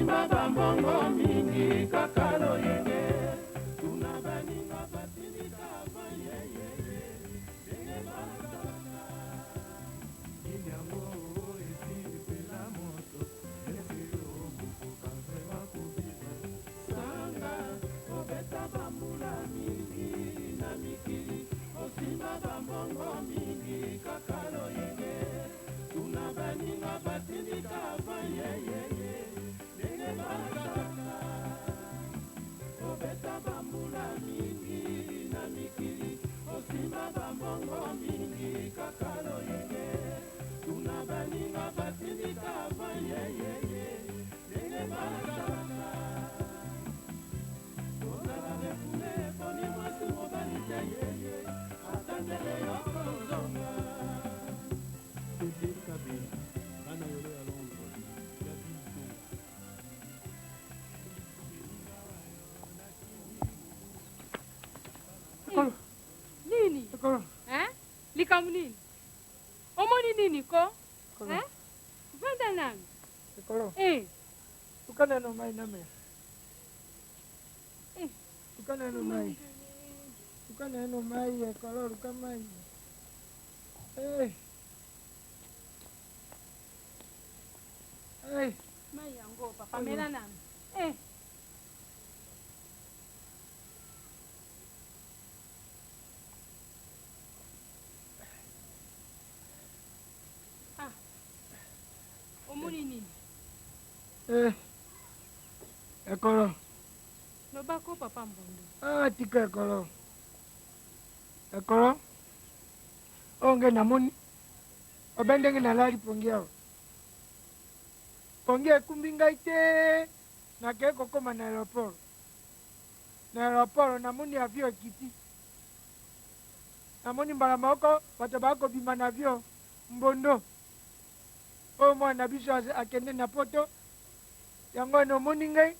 Osimba ba mbongo mingi kaka loyenge Tuna baninga batindika avant ye ye ye Ndenge basalaka Nini yango esi epela moto Est-ce yo okokoka vraiment kobima Sanga obeta ba mbula mingi na mikili Osimba ba mbongo mingi kaka loyenge Tuna baninga batindika avant ye ye ye Ndenge basalaka Obeta ba mbula mingi na mikili Osimba ba mbongo mingi kaka loyenge Tuna baninga batindika avant ye ye ye Ndenge basalaka Kozala refoule poni mwasi mobali te ye ye Ata ndele yokozonga Bebe Kabe, bana yolo ya Londres, Gaby Tonga. Ekolo. Nini? Ekolo. Hein? Likambo nini? Omoni nini ko? Ekolo. Hein? Vanda nanu. Ekolo. Eh. Luka nano mai namela. Eh. Luka nano mai. Luka nano mai ekolo luka mai. Eh. Eh. Mai yango papa mela nanu. Eh. Ah. Omoni nini? Eh. Ekolo. Loba ko papa Mbondo. Ah, tika ekolo. Ekolo. Oyo nge namoni. Obe ndenge nalali pongi awa. Pongi ekumbi ngai te. Nakei kokoma na aeroport. Na aeroport namoni avion ekiti. Namoni mbala moko bato bakobima na avion. Mbondo. Oyo mwana na biso akende na poto. Yango wana omoni ngai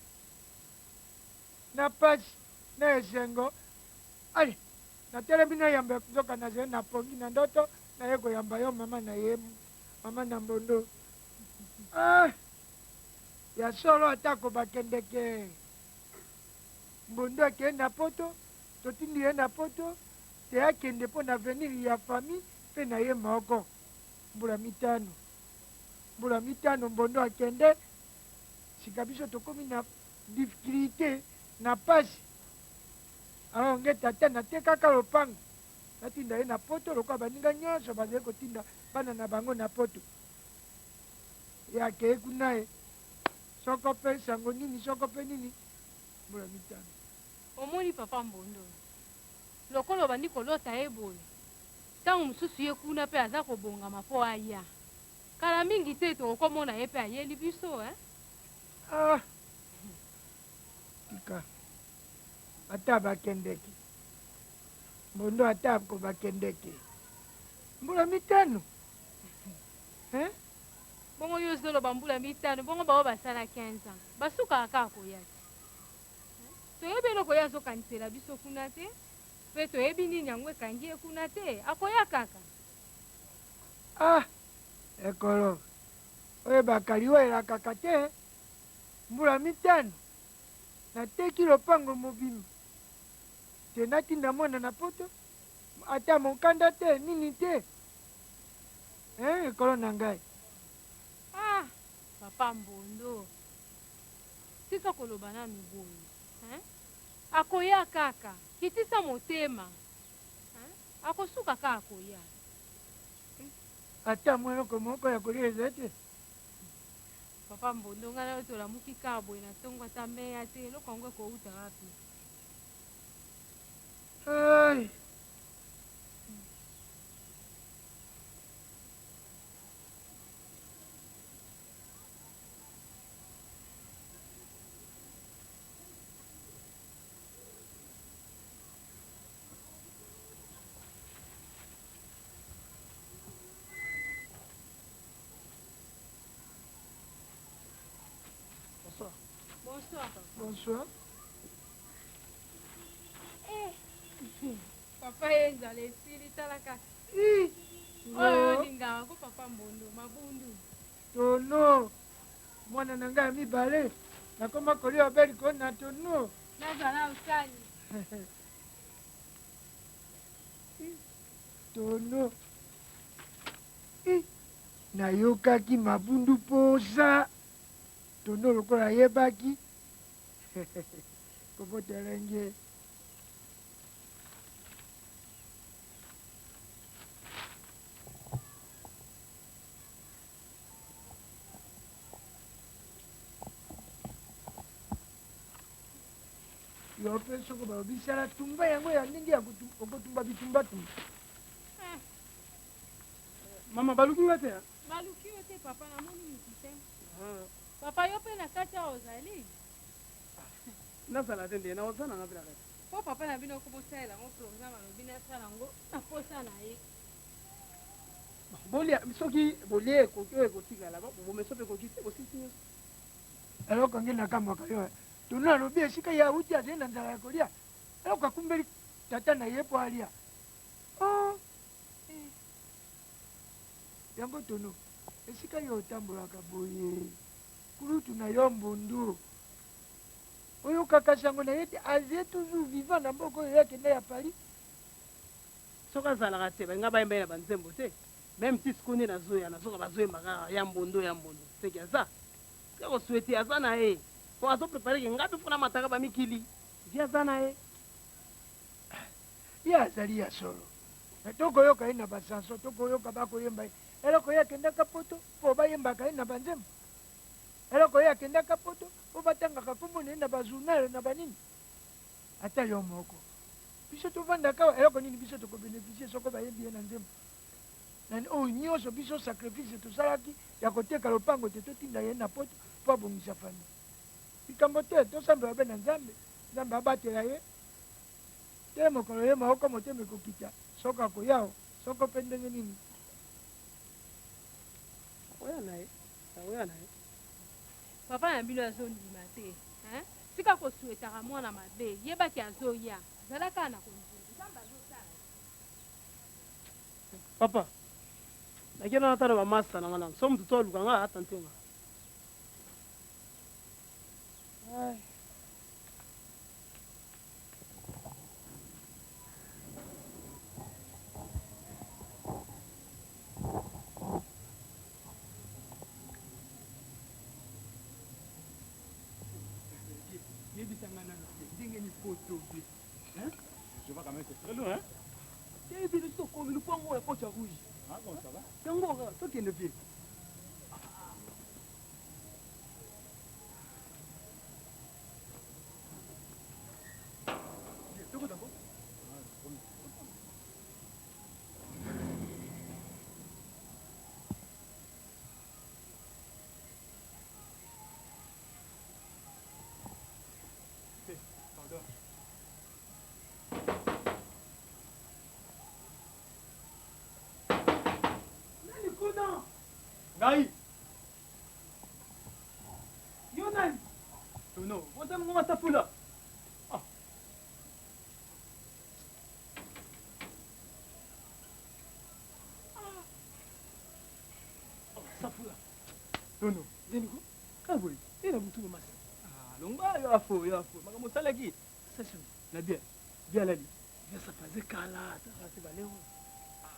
na pasi na esengo. Allez, natelemi nayamba nzoka nazali na pongi na ndoto naye koyamba yo mama na ye mama na mbondo. Ah, ya solo atako bakendeke mbondo akende na poto, totindi ye na poto te akende mpo na avenir ya famille mpe na ye moko. Mbula mitano, mbula mitano mbondo akende, sika biso tokomi na difficulté na pasi. Alors nge tata natekaka lopango natinda ye na poto lokola baninga nyonso bazali kotinda bana na bango na poto. Ye akei kuna ye soko mpe sango nini soko mpe nini mbula mitano. Omoni papa Mbondo lokola obandi kolota ye boye, tango mosusu ye kuna mpe aza kobongama mpo aya. Kala mingi te tokokomona ye mpe ayeli biso eh. Ah! Tika. Ata bakendeke. Mbondo ata ko bakendeke. Mbula mitano. Hein? Bongo yo ozoloba mbula mitano, bongo bango basala 15 ans. Basukaka kaka koya te. Toyebi eloko ye azokanisela biso kuna te, mpe toyebi nini yango ekangi ye kuna te. Akoya kaka. Ah! Ekolo. Oyebaka liwa elakaka te. Mbula mitano. Nateki lopango mobimba. Te natinda mwana na poto. Ata mokanda te, nini te. Hein, ekolo na ngai. Ah, papa Mbondo. Tika koloba nanu boye. Hein? Akoya kaka. Kitisa motema. Hein? Akosuka kaka koya. Ata mwa eloko moko ya kolia eza te. Papa Mbondo, ngai na yo tolamuki kaka boye na tongo, ata meya te, eloko yango ekowuta wapi? Ai. Bonsoir. Bonsoir, papa. Bonsoir. Eh. Papa ye nzala esili tala kaka. Ih. Oyo olingaka ko papa Mbondo, mabundu. Tono. Mwana na ngai ya mibale. Nakoma kolia obe likolo na tono. Nazwa na osani. Tono. Nayokaki mabundu posa. Tono lokola ayebaki. Kobota elenge. Yo mpe soko balobi sala tumba yango ya ndenge ya okotumba bitumbatumba. Eh. Mama baluki nga te. Baluki yo te papa, namoni mutu te. Ah. Papa yo mpe na kati awa ozali? Nazala te nde naoza na nga mpe na kati. Mpo papa na bino kobosalela yango programme alobi nasala yango na posa na ye. Bolia soki bolie ekoki oyo ekotikala bomeso mpe ekoki te bosilisi nyonso. Eloko nge nakamwaka yo tono alobi esika ye awuti azali na nzala ya kolia eloko akumbeli tata na ye mpo alia oh. Eh. Yango tono esika yo otambolaka boye kulutu na yo mbundu oyokaka sango na ye te aze toujours vivant na mboka oyo ye akenda ya Paris. Soki azalaka te balinga bayemba ye na ba nzembo te meme ti sikoyo nde nazoya nazoka bazoyemba kaka ya mbondo ya mbondo seke aza tika ko souhaiter aza na ye po azo prepare ke nga pe fo namataka ba mikili vie aza na ye. Ye azali ya solo mais tokoyoka ye na ba chanson tokoyoka bakoyemba ye eloko ye akendaka poto po bayembaka ye na ba nzembo eloko ye akendaka poto po batangaka kombo na ye na ba journal na ba nini Ata yo moko. Biso tovandaka awa eloko nini biso toko beneficier soko bayembi ye na nzembo? Na oyo nioso biso sacrifice tosalaki ya koteka lopango te totinda ye na poto po abongisa famille. Likambo te tosambela be na Nzambe, Nzambe abatela ye te mokolo ye moko motema ekokita soko akoya o soko pe ndenge nini. Akoya na ye, akoya na ye. Papa na bino azo ndima te hein tika ko souhaitaka mwana mabe yeba ke azoya zala kaka na kondima nzambe azosala. Papa nake nanu ata na ba masta na nga nanu soki mutu to aluka nga a tente nga. Ay. Yebisa nga nanu te ndenge ni poto be hein? Je vois quand même c'est très loin hein? Te biso tokomi lupango ya coach ya rouge. Ah bon ça va? Yango kaka tokende vie. Tokota ko? Pardon. Nani kuna? Ngai. Yo nani? Tono, oza ngoma safula. Ah. Safula. Tono. Ndeni ko? Kaka boye. Ye na butu mama. Ah, longwa yo afo, yo afo. Makambo osalaki. Sasa. Na bien. Bien alali. Bien ça faisait kala, tala se baleo. Ah.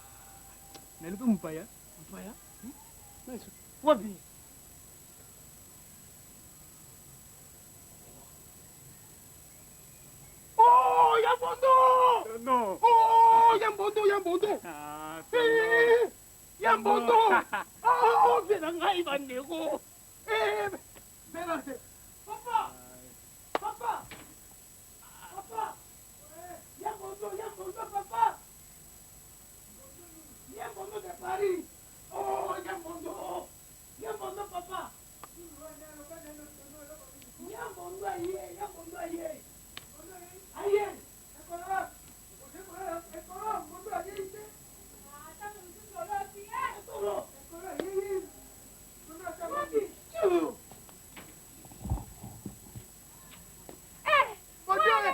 Na lupe mupaya. Mupaya? Hmm? Nice. Wapi? Oh, ya Mbondo! Non. Oh, ya Mbondo, ya Mbondo! Ah, eh, ya Mbondo! Oh, oh, na ngai bandeko! Eh, bela te. Papa! Papa! Papa! Ya Mbondo, ya Mbondo, papa! Ya Mbondo de Paris! Oh, ya Mbondo! Ya Mbondo, papa! Ya Mbondo aye, ya Mbondo aye! Aye!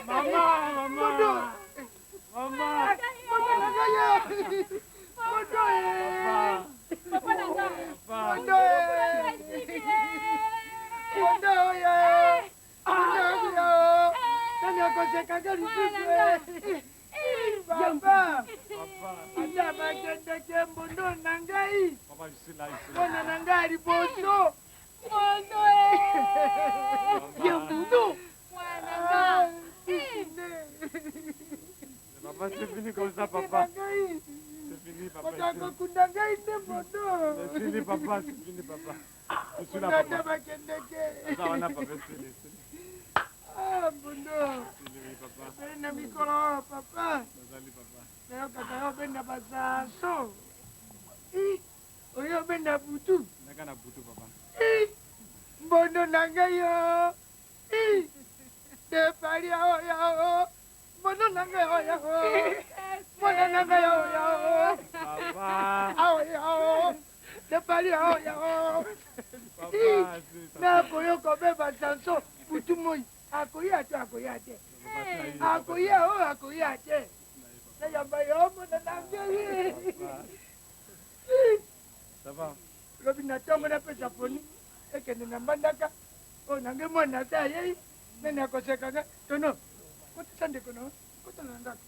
Mama, mama. Mama. nga lisusu eh. Papa ata bakendeke mbondo na ngai mwana na ngai ya liboso mbondo ya mbondo mwana Papa, c'est fini comme ça, papa. C'est fini, papa. Bakokunda ngai nde mbondo. C'est fini, papa. C'est fini, papa. Je suis là, papa. bakendeke. Ça wana, papa, c'est fini. Ah, mbondo. Fini, papa. Na mikolo, papa. Nazali, papa. Nayokaka yo obenda basaso. Oyo obenda butu. Naka na butu, papa. Mbondo na ngai yo. Depali oyo. Mbondo na ngai oyo. Mbondo na ngai oyo. Oyo. Depali oyo. Nakoyoka obe basanso butu moi. Akoya te, akoya te. Akoya oyo, akoya te. Nayamba yo mbondo na ngai. Ça va. Lobi na ntongo napesa foni ekende na Mbandaka oyo nange mwana ase ayei nani akoseka nga tono kotisa ndeko na kota na ndako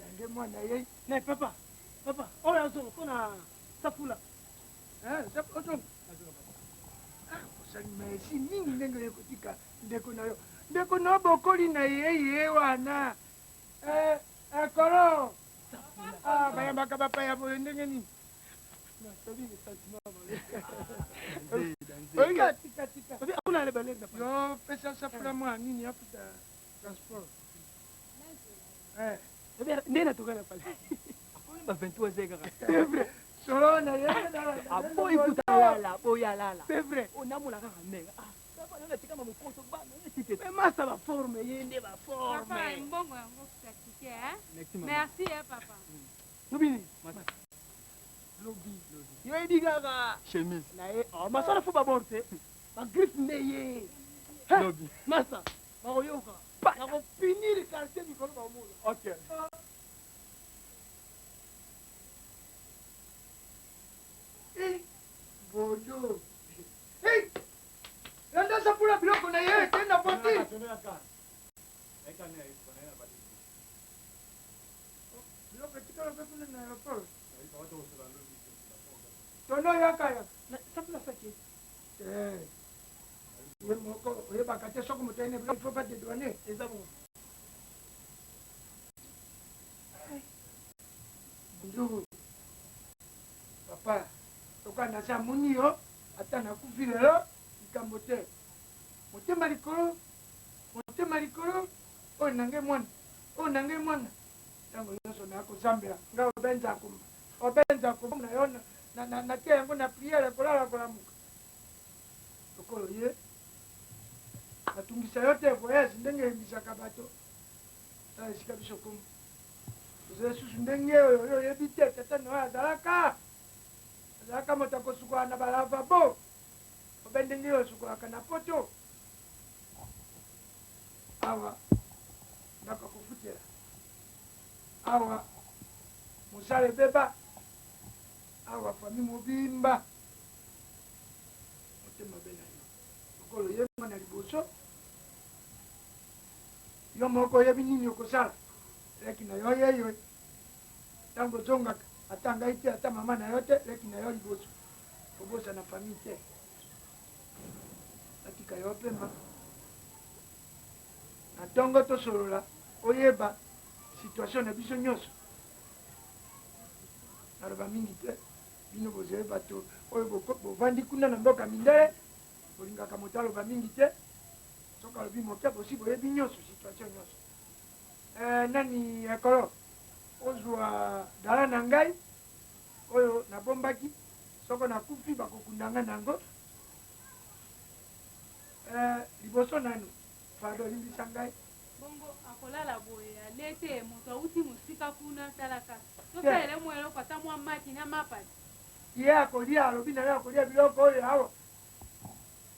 yange mwana ayei. Mais papa, papa, oyo azonga mpona safula. Ozonga osali maesi mingi ndenge oye kotika ndeko na yo, ndeko na yo bokoli na ye ye wana ekolo bayambaka bapaya boye ndenge nini? Tika tika yo pesa safula mwa nini afuta transport. Nde natoka na pale ba 23 heures kaka. C'est vrai, solo na ye. Aboyi kuta lala, aboyi alala. C'est vrai. Onamona kaka ndenge natikama mokoso bana etike. Mais masa baforme ye nde baforme. Papa, mbongo yango futa tike, hein? Merci, hein, papa. Lobini lobi yoyebi kaka chemise na ye masala fo babor te bagriffe nde ye lobi. Masa bakoyoka nakofinir quartier mikolo bamona. Ok. Bondo yanda sapula biloko na ye te na voiture. Biloko etikala mpe kuna na aéroport. Tono yaka yaka. Sapula saki. Ye moko oyebaka te soki moto ayene biloko, il faut pas dédouaner. Eza bongo. Bonjour papa, lokola naza amoni yo ata nakufi lelo likambo te, motema likolo, motema likolo. Oyo nange mwana, oyo nange mwana, ntango nyonso naya kozambela ngai obenza komba, obenza komba na yo natia yango na priere, kolala kolamuka lokolo ye natungisa yo te. Voyage ndenge eyembisaka bato, tala esika biso komo oza lisusu ndenge oyo oyo oyebi te. Tata na oyo azalaka azalaka moto akosukolaka na balavabo obe ndenge oyo osukolaka na poto awa, ndako akofutela awa, mosala ebeba awa, famille mobimba motema be na yo lokolo ye mwana liboso. Yo moko oyebi nini okosala leki na yo yeyo ntango ozongaka, ata ngai te, ata mama na yo te, leki na yo liboso, kobosana famille te. Natika yo pema na ntongo tosolola, oyeba situation na biso nyonso. Naloba mingi te, bino bozali bato oyo bovandi kuna na mboka mindele, bolingaka moto aloba mingi te. Soki alobi moke, bosi boyebi nyonso, situation nyonso. Nani ekolo ozwa dala na ngai oyo nabombaki, soko nakufi bakokunda ngai nango. Liboso nanu fado olimbisa ngai. Bongo akolala boye ale te, moto awuti mosika kuna, talaka tosalele mwa eloko, ata mwa maki na mapati. Ye akolia, alobi na yo akolia biloko oyo awa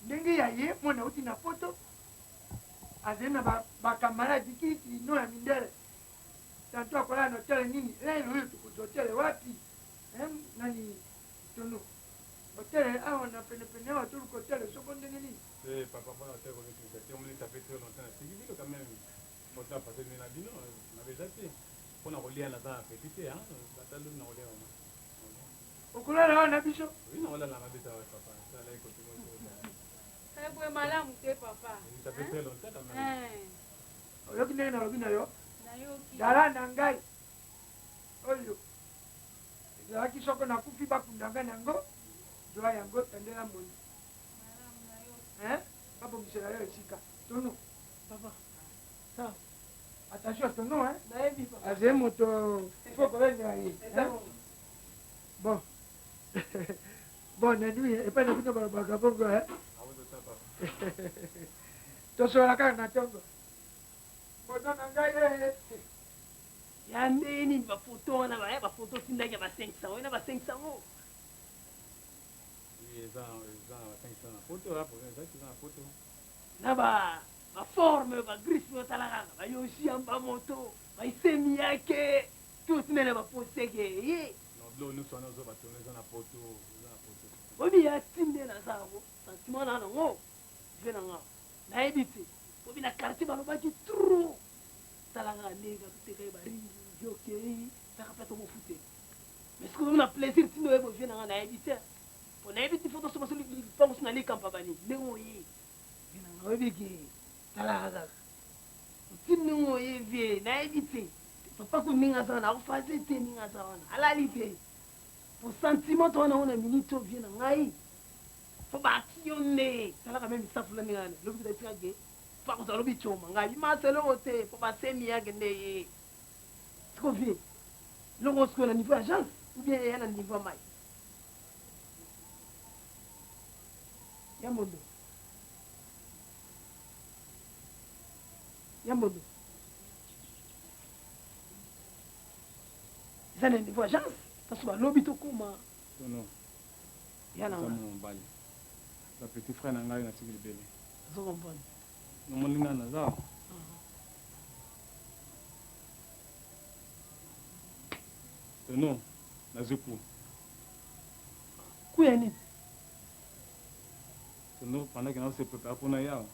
ndenge ya ye mwana auti na poto, azali na bakamaradi kikino ya mindele. Tanto akolala na hôtel nini lelo oyo, tokozwa hôtel wapi? Nani tono. Hotel awa na pene pene awa toluka hotel soko ndenge nini? Eh papa pona hotel komitungisa te omoni ça fait très longtemps natiki bino quand même hotel passé na bino na deja te pona kolia naza na appétit te hein ata lobi na kolia mama. Okolala awa na biso? Oui na kolala na biso awa papa sala ekoki moto. Eh boye malamu te papa. Ça fait très longtemps quand même. Eh. Oyoki ndenge nalobi na yo? Nayoki. Dala na ngai oyo Ezalaki soko nakufi bakunda ngai na yango, zwa yango tandela mbonda. Hein? Babongisela yo esika. Tono. Papa. Ça. Attention tono hein. Nayebi papa. Azali moto faut kolengela ye. Hein? Bon. Bonne nuit. Epai na bino balobaka bongo hein. Tosolola kaka na ntongo. Moto na ngai eh. Ya ndenge nini ba photo wana ba ba photo otindaki ya ba 500 oye na ba 500 ngo? Oui, eza eza na ba 500 na poto, la problème eza eza na poto. Na ba ba forme ba griffe yo tala kaka ba yoshi amba moto ba isemi yake tout otindaki na ba poseke ye. Non, biloko nyonso wana ozo batonga eza na poto, eza na poto. Obi ya tinde na za yango sentiment na nango vie na nga nayebi te obi na quartier balobaki trop. Tala kaka ndenge kaka toteka ye ba ringi vie okeyi kaka pe tokofutela mais soki ozomi na plaisir ntina oyeba vie na ngai nayebi te po nayebi ti fo tosomba so lipango so na likampa bani ndenge oye vie na ngai oyebi ke tala kaka oti ndenge oye vie nayebi te papa ko ndenge aza wana akofaze te ndenge aza wana alali te po sentiment to wana ngo na minute oyo vie na ngai fo baki yo nde talaka meme safula ndenge wana lobi kutatika ke Fakuzi alobi coma ngai masa eloko te po basemi yake nde ye siko vie eloko sikoyo na niveau ya agence ou bien eya na niveau ya mai ya mondo ya mondo eza na niveau agence parce balobi tokoma ya na mobali ba petit frère na ngai natiki libele. Ozo comprendre? Nomoni ngai naza awa. Tono, nazwi ku. Ku ya nini? Tono, pendant que nazo se préparer mpona ye awa,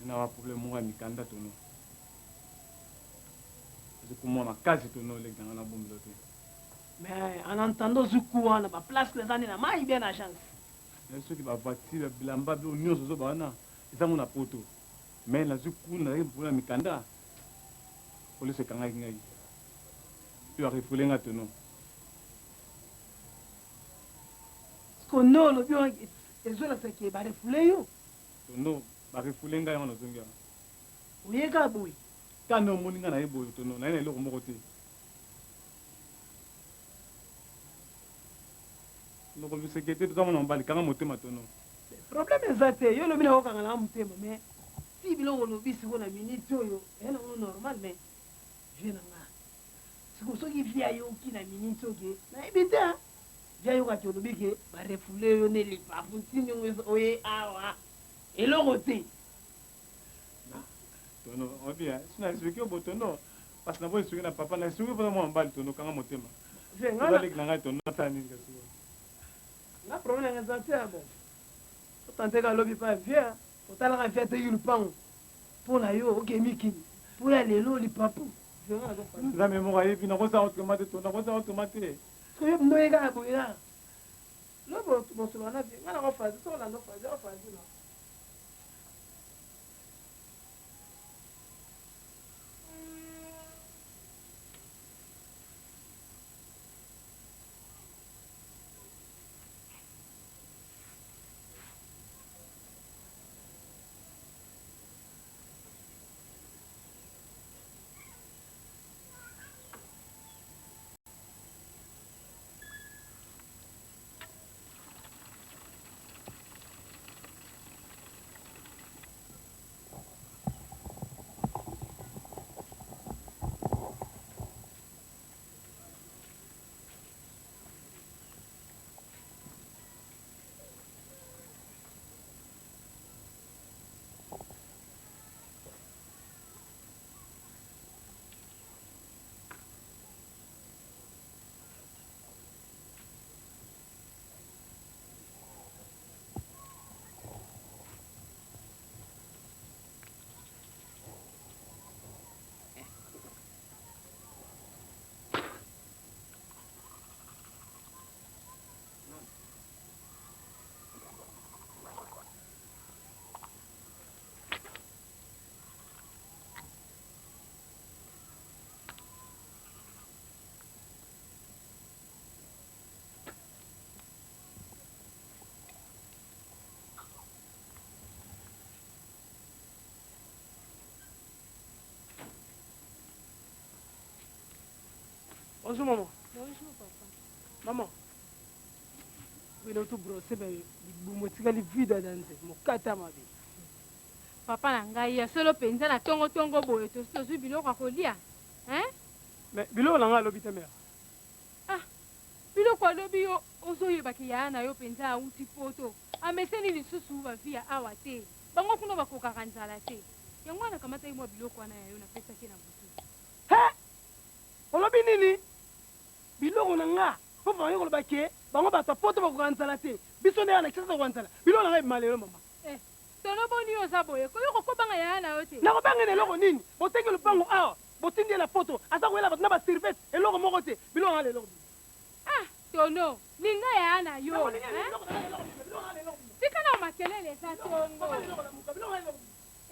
na ba problème moko ya mikanda tono. Nazwi ku mwa makasi tono, leki na ngai na bombelo te. Mais en entendant ozwi ku wana, ba place eza nde na mayi bien na agence? Nayebi soki ba voiture, ba bilamba, biloko nionso ozo ba wana eza ngo na poto. Mais nazwi kuna nazalaki na problème ya mikanda, police ekangaki ngai pe ba refouler nga tono. Sikoyo nde olobi wana ezolakisa ke ba refouler yo? Tono, ba refouler ngai yango nazongi awa. Oye kaka boye? Kaka nde omoni ngai naye boye tono, naye na eloko moko te. Noko bisekete toza mwana mobali kanga motema tono. Problème eza te yo olobi nakokanga nanga motema mais ti biloko olobi sikoyo na minute oyo eya nango normal mais vie na nga sikoyo soki vie ayoki na minute oyo ke nayebi te hein vie ayokaki olobi ke ba refoule yo nde lipapu ntini oye awa eloko te. Tono obi hein si na expliquer yo botono parce na bo expliquer na papa na expliquer pona mwana mobali tono kanga motema. Oza leki na ngai tono nasala nini kasi. Nga problème na nga eza te bon. Tante ka lobi pa vieux otalaka vieux ateki lupango mpo na yo okei mikili mpo ya lelo lipapu. Nzambe moko ayebi nakosala autrement te to nakosala autrement te. Soki ndoye kaka boye kaka. Lobi bosolola na vieux nga nako fazi soki olanda ofazi ofazi na. Bonjour maman. Bonjour papa. Maman. Bino tout brossé mais libumu etikali vide na nze mokata mabe. Papa na ngai ya solo mpenza na tongo tongo boye tosi tozwi biloko ya kolia hein? Mais biloko na ngai alobi te mère. Ah, biloko alobi yo ozoyeba ke yaya na yo mpenza awuti poto ameseni lisusu bavi ya awa te bango kuna bakokaka nzala te yango wana kamataki mwa biloko wana ya yo napesaki na butu. He! Olobi nini? Biloko na nga po bango koloba ke bango bato ya poto bakoka nzala te biso nde na Kinshasa tokoka nzala. Biloko na nga ebima lelo mama. Eh, tono boni yo oza boye ko yo kokobanga yaya na yo te. Nakobanga na eloko nini? Boteki lopango awa botindi ye na poto aza koyela bato na ba survete eloko moko te. Biloko na nga lelo ebima. Ah, tono linga yaya na yo. Tika na makelele eza tongo.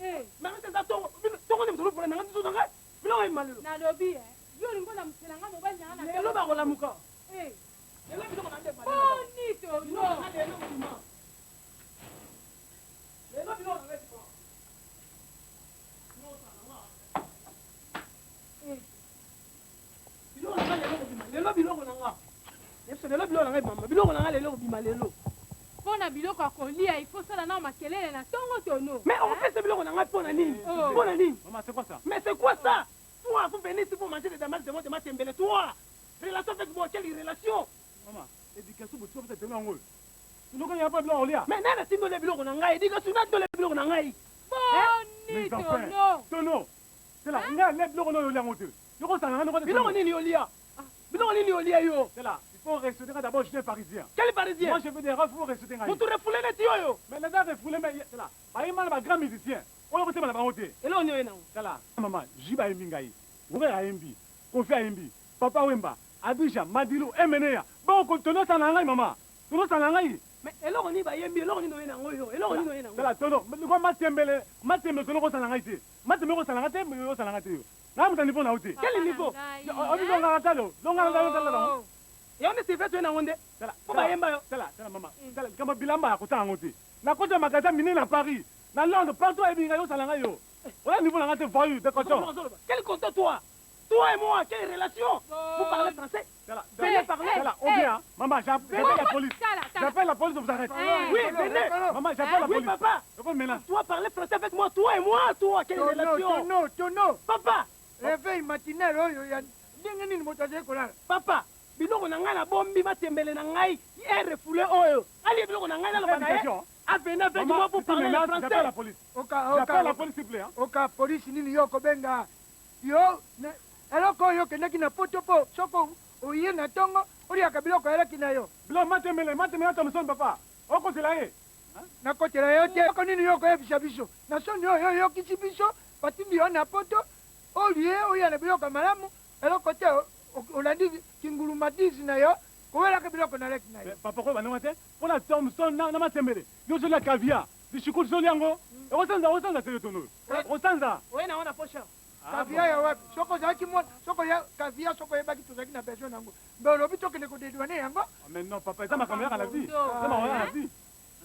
Eh. Mama eza tongo. Tongo nde moto lopola na nga nzoto na ngai. Biloko ebima lelo. Nalobi eh. Yo olingi olamusela nga mobali na nga na Lelo bakolamuka. Eh. Lelo biloko na nde Boni tono. Lelo bima. Lelo biloko na ngai bima. Eh. Biloko na ngai lelo kobima. Lelo biloko na nga. Yebiso lelo biloko na ngai mama. Biloko na ngai lelo kobima lelo. Mpo na biloko ya kolia il faut sala na makelele na tongo tono. Mais okopesa biloko na ngai mpo na nini? Mpo na nini? Maman, c'est quoi ça? Mais c'est quoi ça? Toi, vous venez ici pour manger des damas de moi de Matembele. Toi, relation avec moi, quelle relation? Maman, éducation, vous trouvez peut-être un rôle. Biloko ya pa biloko olia. Mais nani atindoli biloko na ngai? Éducation natindoli biloko na ngai. Boni tono. Tono. C'est là, nga le biloko no olia ngote. Yoko sanga nga Biloko nini olia? Biloko nini olia yo? C'est là, il faut rester d'abord, je suis un parisien. Quel parisien? Moi je veux des refs pour rester ngai. Mutu refoulé neti oyo. Mais les gars refoulé mais c'est là. Ba ba grand musicien. Oyo ko sema na bango te. Eloko nini oye nango? Tala, maman, Jiba ayembi ngai. Were ayembi, Kofi ayembi, Papa Wemba, Abidjan, Madilu, Emeneya. Bon, ko tono sala ngai mama. Tono sala ngai. Mais eloko nini bayembi, eloko nini oye nango yo? Eloko nini oye nango? Tala, tono, ko matembele, matembele tono ko sala ngai te. Matembele ko sala ngai te, ko sala ngai te yo. Nga muta niveau na yo te. Quel niveau? Obi longa talo, longa talo talo talo. Yo nde surveille oye nango nde. Tala, Po bayemba yo. Tala, tala mama. Tala, kama bilamba ya kotanga ngo te. Na kota magasin minene na Paris, na Londres, partout ayebi ngai osala ngai yo. Oya niveau na ngai te voyou de coton. Quel coton toi? Toi et moi, quelle relation? Vous parlez français? Tala, Venez parler. Tala, on vient. Maman, j'appelle la police. J'appelle la police, on vous arrête. Oui, venez. Maman, j'appelle la Oui, police. papa. Pourquoi menace? Toi, parler français avec moi, toi et moi, toi, quelle relation? Tono, tono. Papa. Réveil matinal oyo ya ndenge nini moto azali kolala? Papa, biloko na ngai nabombi matembele na ngai, ye refoulé oyo. Alie biloko na ngai naloba na ye. Avenez avec moi pour parler le français. J'appelle la police. Oka, J'appelle la police, s'il vous plaît. Oka, police nini yo kobenga? Yo, eloko oyo okendaki na poto po soko oye na tongo oliaka biloko elaki na yo. Biloko matembele, matembele Thomson papa. Okotela ye. Nakotela yo te. Eloko nini yo koyebisa biso? Na soni oyo oyokisi biso, batindi yo na poto, olie oya na biloko ya malamu, eloko te olandi kingulumatisi na yo, kowelaka biloko na leki na yo. Papa koyeba ndenge te mpona Thomson na matembele yo ozolia caviar lishikutu ozolia yango okosanza okosanza te yo tono okosanza. Oye na wana pocha. Caviar ya wapi? Soko ozalaki mwana, soko ya caviar soko oyebaki tozalaki na besoin nango. Mais olobi tokende kodedouane yango. Mais non papa, eza makambo yaka na vie. Eza makambo yaka na vie.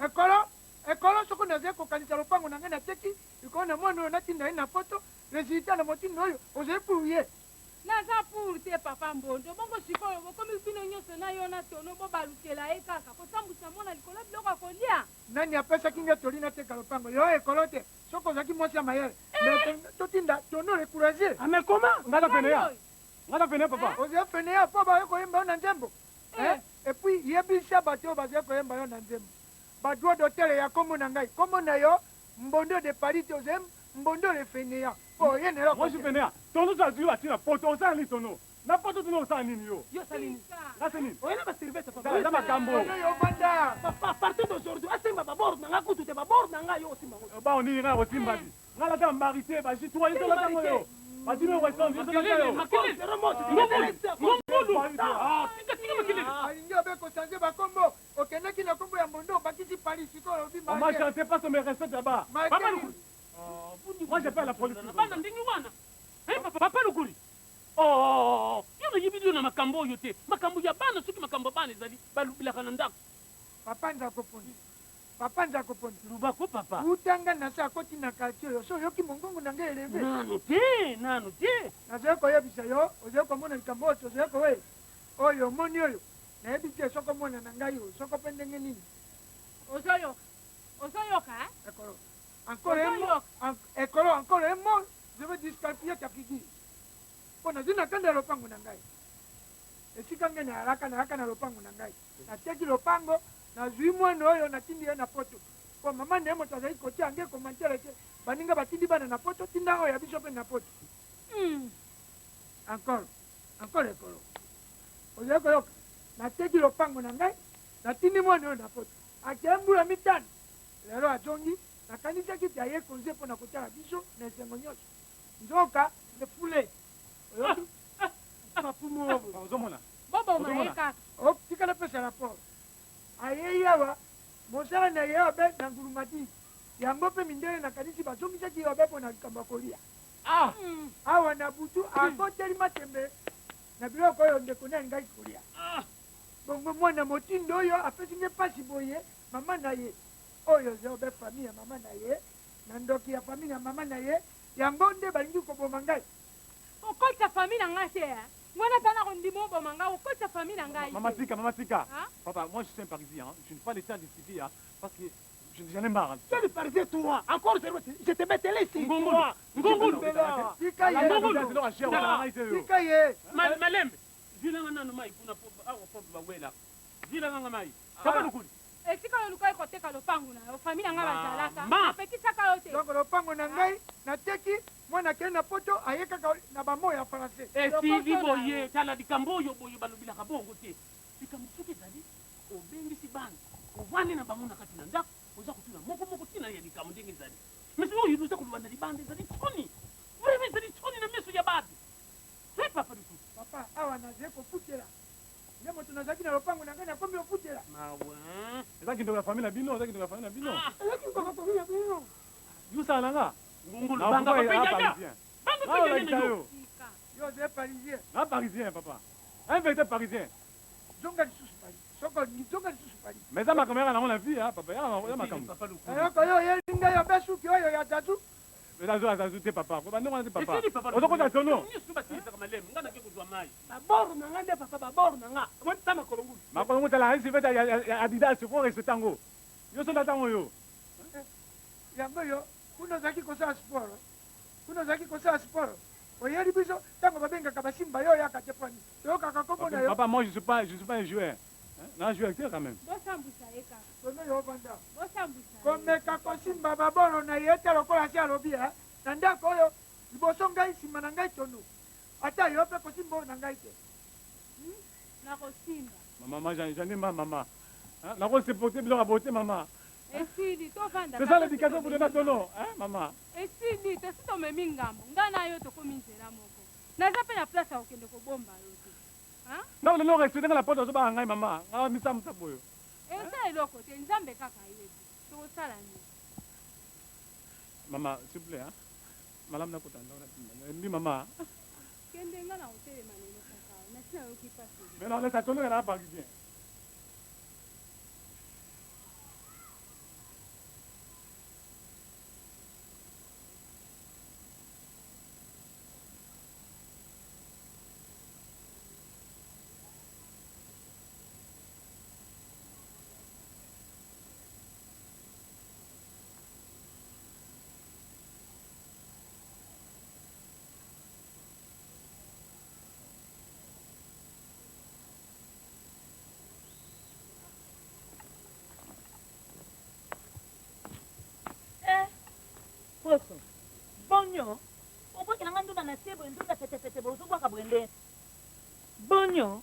Ekolo, ekolo soko nazali kokanisa lopango na ngai nateki, likolo na mwana oyo natinda ye na poto, resultat na motindo oyo ozali pour ye. Naza pour te papa Mbondo, bongo sikoyo bokomi bino nyonso na yo na tono bobalukela ye kaka kosambwisa mwana likolo ya biloko ya kolia. Nani apesaki ngai toli nateka lopango? Yo ekolo te, soko ozalaki mwasi ya mayele. Mais totinda tono le courageux. Ah mais comment? Nga na fenea. Nga na fenea papa. Ozali fenea po baye koyemba yo na nzembo. Et puis yebisa bato oyo bazali koyemba yo na nzembo. Ba droit d'auteur ya kombo na ngai. Kombo na yo Mbondo de Paris te, ozali Mbondo le fenea. Po ye na eloko. Moi je fenea. Tono to azwi ati na poto osala nini tono? Na poto tono osala nini yo? Yo osali nini? Nga se nini? Oye na ba serviette papa. Eza makambo. Tono yo vanda. Papa, à partir d'aujourd'hui, asimba ba bord na nga kutu te, ba bord na nga yo osimba ngo. Ba oni nga osimba di. Nga lata marité ba ji toi yo lata ngo yo. Ba ji me weston yo lata yo. Ngulu. Ah, tika tika makelele. Alingi obe kosanze ba kombo. Okendaki na kombo ya Mbondo obakisi Paris sikoyo olobi Moi je chantais pas sur mes recettes là-bas. Papa Lukuli. Moi j'appelle la police. Bana ndenge wana. Eh papa, papa Lukuli. Oh, yo nayebi yo na makambo oyo te. Makambo ya bana soki makambo ya bana ezali balubilaka na ndako. Papa Nzako Fundi. Papa nzako pona. Lubako papa. Uta nga na se akoti na quartier oyo so oyoki mongongo na ngai eleve. Nanu te, nanu te. Nazali koyebisa yo, ozali komona likambo oyo tozali kowe. Oyo omoni oyo, nayebi te soko mwana na ngai oyo, soko mpe ndenge nini. Ozoyoka, ozoyoka hein? Ekolo, encore un mot, ekolo, encore un mot, je vais disqualifier ta figure. Mpo nazwi na kanda ya lopango na ngai. Esika ngai nayalaka, nayaka na lopango na ngai. Nateki lopango, nazwi mwana oyo natindi ye na poto. Mpo mama na ye moto azali kotia nge commentaire ke baninga batindi bana na poto, tinda oyo ya biso mpe na poto. Encore, encore ekolo. Ozali koyoka? Nateki lopango na ngai, natindi mwana oyo na poto. Akei mbula mitano, lelo azongi, nakanisaki te aye konze mpo na kotala biso na esengo nyonso. Nzoka refouler. Oyoki? Ozomona? Boboma ye kaka. Oh, tika napesa rapport. Ayei awa, mosala na ye obe na ngulumati. Yango mpe mindele nakanisi bazongisaki ye obe mpo na likambo ya kolia. Ah! Awa na butu akoteli matembe na biloko oyo ndeko na ye alingaki kolia. Ah! Bongo mwana motindo oyo apesi nge mpasi boye, mama na ye oyo eza obe famille ya mama na ye na ndoki ya famille ya mama na ye, yango nde balingi koboma ngai. Okotisa famille na ngai te hein. Wana ata na kondima oboma ngai, okotisa famille na ngai te. Maman tika, maman tika. Hein? Papa, moi je suis un Parisien, hein. Je n'ai pas le temps de discuter, hein, parce que j'en ai marre. Quel Parisien toi? Encore je te mettais ici. Ngongulu, Toi. ngongulu. Tika ye. Ngongulu. Tika ye. Malembe. Zwilanga nanu mai kuna po awa pompe bawela. Zwilanga nga mai. Papa Lukuli. Esika oyo oluka koteka lopango na yo, famille na ngai bazalaka. Mama. Napekisaka yo te. Donc lopango na ngai nateki, mwana akei na poto, aye kaka na ba mots ya français. Esili boye, tala likambo oyo boye balobilaka bongo te. Likambo soki ezali, obengisi bana, ovandi na bango na kati na ndako, oza kotuna moko moko ntina ya likambo ndenge ezali. Mais oyo oza koloba na libanda ezali soni. Vraiment ezali soni na miso ya bato. Hey, papa Lukuli. Papa, awa nazali kofutela. Nde moto nazalaki na lopango na ngai nakomi ofutela. Mawa. Eza kindoki ya famille na bino, eza kindoki ya famille na bino. Ezalaki kindoki ya famille na bino. Yo sala na nga. Ngungulu Na banga voix papa ya yaya. Parisien. Banga Ah, papa yaya olakisa na yo. yo. Tika. Yo ozali Parisien. Na Parisien papa. Un véritable Parisien. Zonga lisusu Paris. Soko olingi zonga lisusu Paris. Mais eza makambo yaka nango na vie, hein, papa. Yaka ya makambo. Papa Lukuli. Eloko oyo oyeli ngai obe suki oyo ya Zazu. Eza zo azazu te papa. Ko bande wana te papa. Esili papa. Ozokota tono. Nyonso basilisaka malembe, nga nake kozwa mai. Babor na nga nde papa, babor na nga. Omoni ta makolo ngulu. Makolo ngulu tala ayisi fete ya Adidas, faut respecter yango. Yo sonda tango yo. Yango yo kuna ozalaki kosala sport. Kuna ozalaki kosala sport. Oyeli biso tango babengaka basimba yo oyaka te poni. Toyokaka kombo na yo. Papa, moi je suis pas un joueur. Hein? Na joueur te quand même. Bosambwisa ye kaka. Tono yo ovanda. Bosambwisa ye. Komeka kosimba babolo na ye te lokola si alobi, hein? Na ndako oyo liboso ngai nsima na ngai tono. Ata yo mpe kosimba oyo na ngai te. Nakosimba. Maman, moi j'en ai marre, maman. Hein? Nako supporter biloko ya beauté, maman. Esili tovanda. C'est ça l'éducation pour donner tono, hein, maman. Esili tosi tomemi ngambo. Ngai na yo tokomi nzela moko. Naza mpe na place ya kokende kobomba yo te. Hein? Non, non, respecte nga la porte ozobanga ngai, maman. Nga misamusa boyo. Eza eloko te, Nzambe kaka ayebi. Tokosala nini? Maman, s'il vous plaît, hein. Malamu nakota ndako na mbi maman. Kende nga na kotelema lelo kaka. Nasi nayoki pasi. Mais non, laisse tono na parisien. Poso. Bonyo. Obwakela nga ndunda na se boye, ndunda petepete boye, ozobwaka boye nde. Bonyo.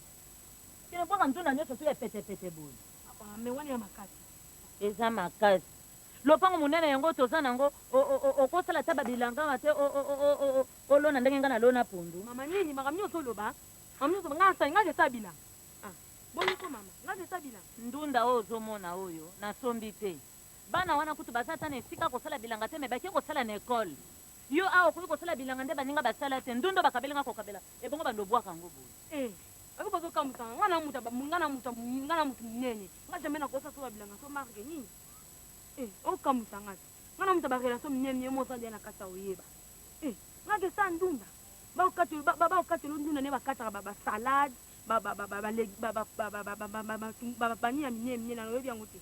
Kende bwaka ndunda nyonso tu ya petepete boye. Ah, mais wana ya makasi. Eza makasi. Lopango monene yango toza nango, okosala ata babilanga wa te, olona ndenge nga nalona pondu. Mama nini, makambo nyonso oloba? Makambo nyonso nga asali, nga eza bilanga. Ah, boni ko mama, nga eza bilanga. Ndunda oyo ozomona oyo, nasombi te. Bana wana kutu baza ata na esika kosala bilanga te, me bake kosala na ekole. Yo awa okoki kosala bilanga nde baninga basala te, ndunda bakabeli nga kokabela, ebongo bando obwaka yango boye. Eh, bako bazokamwisa nga, nga na mutu, nga na mutu, nga na mutu monene. Nga jamais nakosa so ba bilanga, so marque nini? Eh, okamwisa nga te. Nga na moto ya ba relation minene minene moza deya na kati ya oyeba. Eh, nga ke sa ndunda. Ba okatelo ba ba okatelo ndunda ne bakataka ba ba salade, ba ba ba ba ba ba ba ba ba ba ba ba ba ba ya minene minene na oyebi yango te.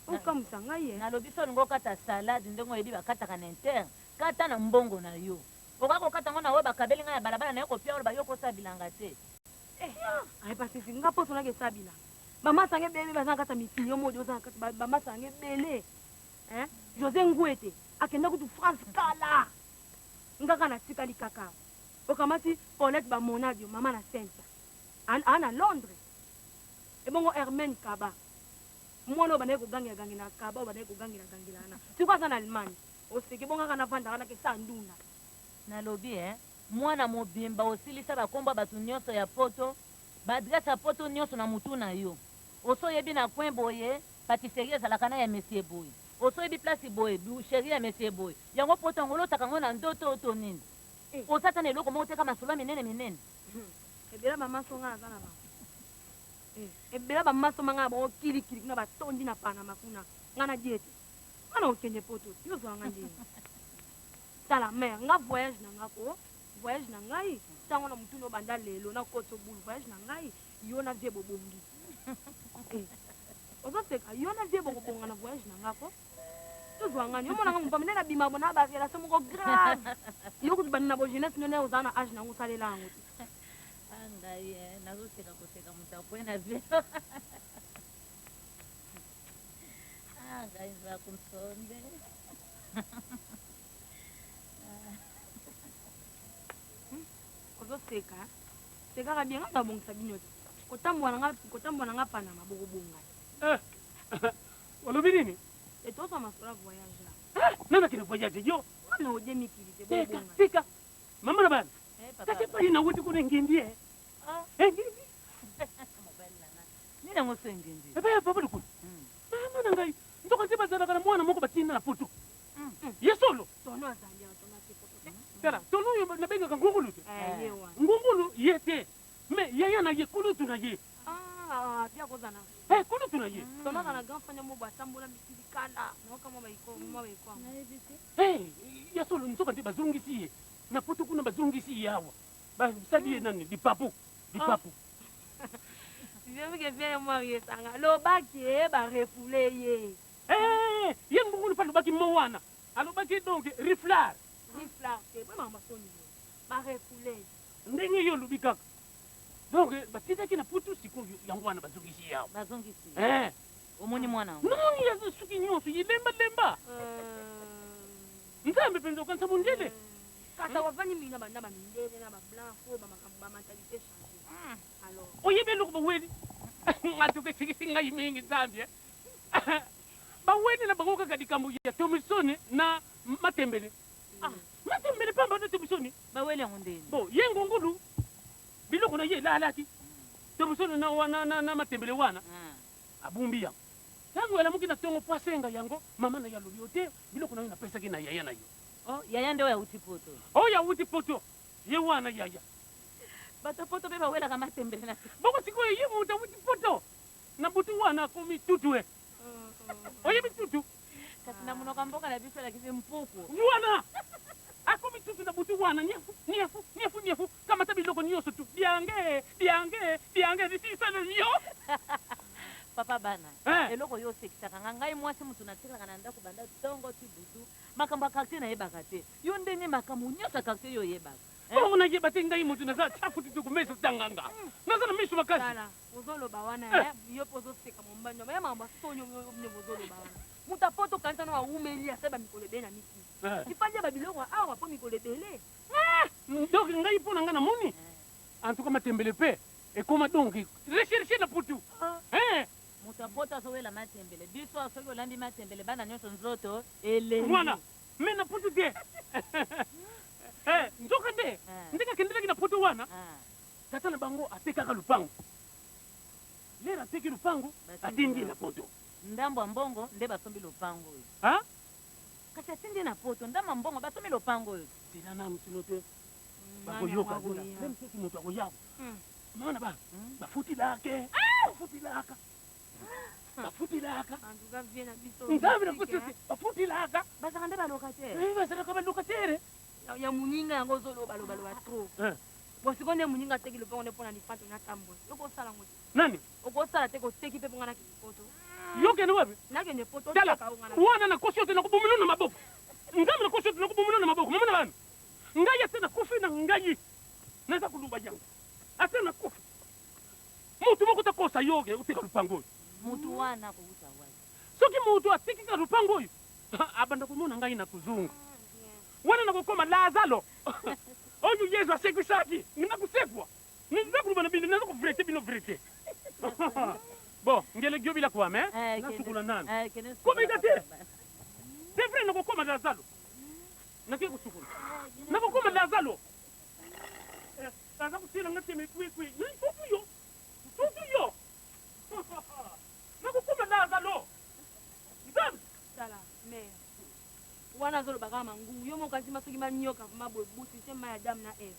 Okamwisa ngai eh. Nalobi so olingi okata salade ndenge oyebi bakataka na inter, kata na mbongo na yo. Okoki kokata yango na oyo bakabeli ngai ya balabala naye kopia oloba yo okosala bilanga te. Eh, ay pasisi nga poso nake sala bilanga. Ba masanga ebele baza na kati ya mikili yo modi oza na kati ba masanga ebele. Hein? José Ngwete akenda kutu France kala. Ngaka na tikali kaka. Okamati Paulette Bamonadio mama na Cynthia. A na Londres. Ebongo Hermène Kaba. Mwana oyo bandaki kogangela gangela Kaba oyo bandaki kogangela gangela wana. Sikoyo aza na Allemagne. Oseki bongo kaka navanda wana ke sa ndunda. Nalobi hein mwana mobimba osilisa ba kombo ya batu nionso ya poto ba adresse ya poto nionso na mutu na yo osi oyebi na coin boye patisserie ezalaka na ya monsieur boye osi oyebi place boye boucherie ya monsieur boye yango poto yango olotaka yango na ndoto to nini oza ata na eloko moko te kaka masolo ya minene minene. Ebele ba maso nga naza na bango ebele ba maso ma nga na bango kili kili kuna batondi na Panama kuna nga na die te nga na kokende poto yo ozwa nga ndenge Tala mère nga voyage na nga ko voyage na ngai tango na mutu no banda lelo na koto boule voyage na ngai yo na vie bobongi eh. Ozo seka yo na vie bokobonga na voyage na nga ko tozwa ngani yo mona nga mopamba nde na bima bona ba relation moko grave yo kutu banda na bo jeunesse no ne oza na age na ngo salela yango te ah, ngai eh, nazoseka koseka moto akwe na vie ah, ngai nzaku nsonde Ozoseka sekaka bien nga nabongisa bino te kotambola na nga kotambola na nga panama bokobonga eh, olobi nini etozwa masolo ya voyage la eh, nana kende voyage yo wana ode mikili te bobonga tika mama na bana eh, kasi epai nawuti kuna engindi e ah. engindi nini yango so engindi epai ya papa lokolo hmm. mama na ngai nzoka nde bazalaka na mwana moko batinda na poto ye solo tono azali awa tono ake poto te tala tono oyo nabengaka ngungulu te eh, ye wana ngungulu ye te me yaya na ye kulutu na ye ah, bia kozala eh, kulutu na ye tono aza na grand frère moko atambola mikili kala nayoka mwa baiko mwa baiko yango eh, ya solo nzoka nde bazongisi ye na poto kuna bazongisi ye awa basali ye nani lipapu lipapu Viens viens moi riesanga lobaki ye ba refoule ye Eh, ye ngungulu mpe alobaki mo wana alobaki donc riflar riflar te boye makambo soni boye ba refoule ndenge yo olobi kaka donc batindaki na putu sikoyo yango wana bazongisi ye awa bazongisi eh. omoni mwana yango namoni yaza suki nyonso yelembalemba euh. nzambe mpenza okanisa mondele kata wavandi mingi na bamindele na bablanc fo bamakambo bamentalité change hmm. alors oyebi eloko baweli atuka esekisi ngai mingi nzambe eh. baweli na bango kaka likambo ya tomisoni na matembele ah, matembele pamba na tomisoni baweli yango ndeni bo ye ngungulu biloko na ye elalaki tomisoni na, na, na, na matembele wana ah. abumbi yango ntango alamuki na ntongo mpo asenga yango mama na ye alobi yo te biloko na yo napesaki na yaya na yo oh, yaya nde oyo awuti poto oyo awuti poto ye wana yaya bato poto mpe bawelaka matembele na bongo sikoyo ye moto awuti poto Na butu wana akomi tutu e. Oyebi tutu? Kasi na monoko ya mboka na biso elakisi mpuku. Wana akomi tutu na butu wana niefu niefu niefu niefu kamata biloko nyonso tu biange biange biange lisisa yo. Papa bana eh. Eloko yo osekisaka nga ngai mwasi motu natikalaka na ndako banda ntongo ti butu makambo ya quartier nayebaka te yo ndenge makambo nyonso ya quartier yo oyebaka eh? Bongo nayeba te ngai motu naza chafu tutu meso tanganga naza na miso makasi. Ozoloba wana eh, yo mpe ozoseka mombandi ya makambo soni nde bozoloba wana moto apoto okanisa no awumeli asali bamikolo ebele na mikili eh. ifandi ya babiloko awa mpo mikolo ebele eh, donc ngai mpo na ngai namoni en tout cas matembele mpe ekoma donc recherche na putu ah. Moto apoto azowela matembele biso soki olambi matembele bana nyonso nzoto elembi wana me na putu te nzoka nde ndenge akendelaki na poto wana Tata na bango atekaka lupango. Lere ateki lupango, atindi ye na poto. Ndambo ya mbongo nde basombi lopango oyo. Ha? Kasi atindi ye na poto, ndambo ya mbongo basombi lopango oyo. Zela nanu sino te bakoyoka zela. Meme soki moto akoya. Mama na ba bafuti lake. Bafuti laka. Bafutilaka. Nzambe nakosi yo te, bafutilaka. Bazalaka nde ba locataire. Eh, bazalaka ba locataire. Ya moninga yango ozoloba loba loba trop. Bon sikoyo nde moninga ateki lopango nde mpo na lifanto natambola. Yo okosala yango te. Nani? Okosala te koteki mpe mpo nga nakende poto. Yo okende wapi? Nakende poto. Tala, wana nakosi yo te nakobomino na maboko. Nzambe nakosi yo te nakobomino na maboko. Mama na bana. Ngai ata nakufi na ngai. Naza koloba yango. Ata nakufi. Mutu moko takosa yo ke oteka lupango oyo. Mutu wana akowuta wapi? Soki mutu ateki kaka lupango oyo, abanda komona ngai na kozonga. Wana nakokoma Lazalo oyo Yesu asekwisaki, nakosekwa. Naza koloba na bino, naza koverite bino verite. Bon, ngele gyo bila kwame, eh, nasukola nanu. Eh, kende Komeka te. C'est vrai nakokoma Lazalo. Nakoki kosukola. Nakokoma Lazalo. Eh, aza kotiela nga teme kwikwi. Tutu yo. Tutu yo. Nakokoma Lazalo. Nzambe. Tala, mère. Wana azoloba kaka mangungu. Yo moko azima soki manyoka vraiment boye busi se mai ya Adam na Eve.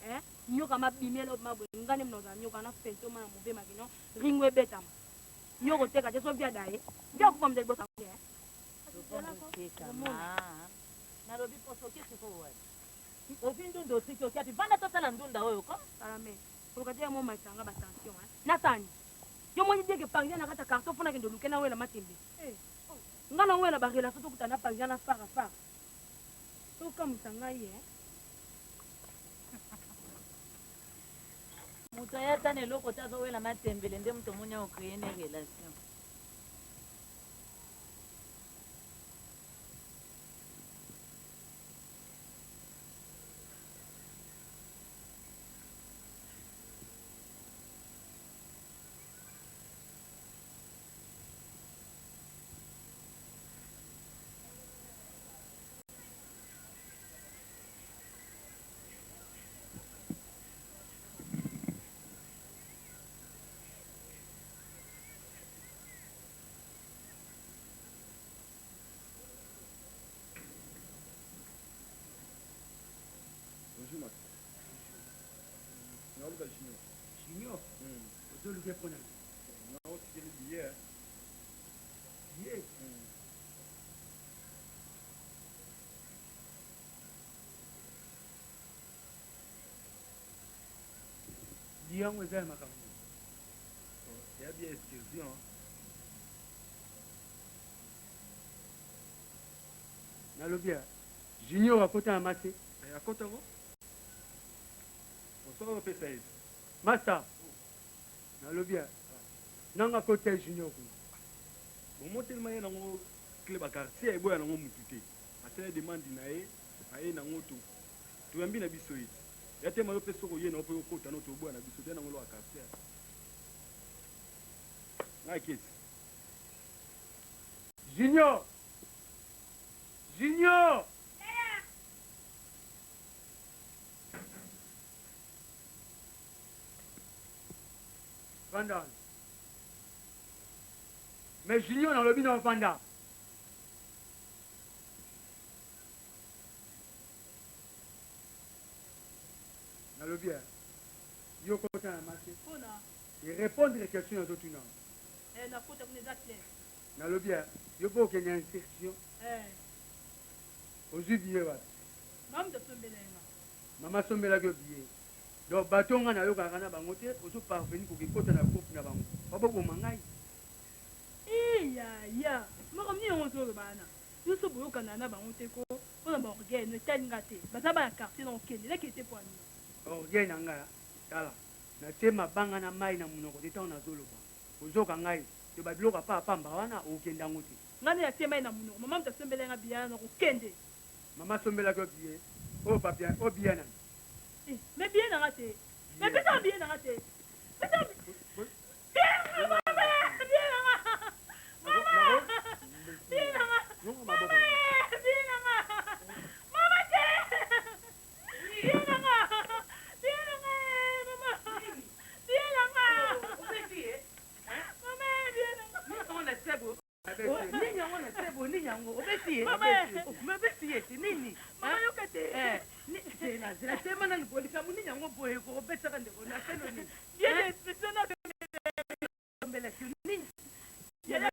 Hein? Nyoka mabimela mabwe nga nde mnoza nyoka na fento ma na mauvais makino ringo ebetama. Yo koteka te so via daye. Via kufa mzali bosa. Nalobi poso oke sikoyo wapi? Ozwi ndunda otiki oke wapi? Vanda tosala ndunda oyo ko. Tala me. Koluka te ya mo maisanga ba tension hein. Nasani. Yo moni bien que pangia na kata carton pona kende luke na wela matembe. Eh. Nga na wela ba relation tokuta na pangia na fara fara. Tokamwisa ngai eh. Moto aya ata na eloko te azowela matembele nde moto omoni ako créer ne relation. Bonjour, Max. Naoluka Junior. Junior? Ozoluka ye mpo na nini? Naotikeli billet. Billet? Yango eza ya makambo nini? Ya bien excursion. Nalobi ya Junior akota na mase. Eh, akota ko? Bonsoir opesa ye. Masta. Nalobi ya nanga akota ya Junior kuna. Bomotelema ye nango clé ba quartier eboya nango mutu te. Asala demande na ye, aye nango to. Toyambi na biso ye. Ya tema yo pe soko ye na yo pe okota no toboya na biso te nango lo quartier. Ngai keti. Junior! Junior! Vanda wana. Mais Junior nalobi na vanda. Nalobi eh. Yo kota na mase. Pona. Et répondre question nazotuna. Eh, nakota kuna eza clair. Nalobi eh, yo mpo okende instruction. Eh. Ozwi billet wapi? Mama moto asombela ye nga. Mama asombelaki yo billet. Donc bato nga nayokaka na bango te, ozo parvenir kokekota na groupe na bango. Baboboma ngai. Eh yaya, makambo nini yango ozoloba wana? Yo so boyokana na bango te ko pona ba orgueil no etali nga te. Baza bana quartier na okende leke te pona nini? Orgueil na nga tala natie mabanga na mayi na munoko te tango nazoloba ozoka ngai te ba biloko ya pamba pamba wana okende yango te. Nga nde natie mayi na munoko mama mutu asombelaki nga billet wana nakokende. Mama asombelaki yo billet oyo papi oyo billet ya nani? Eh mais billet na nga te mais pesa nga billet na nga te pesa nga billet na nga mama billet na nga mama billet na nga mama billet na nga mama te billet na nga billet na nga mama billet na nga mama billet na nga Nini yango na se boye nini yango obeti ye obeti ye te nini mama yoka te zela zela tema nanu boye likambo nini yango boye ko obetaka ndeko na selo nini bien expression na ombelaki nini bien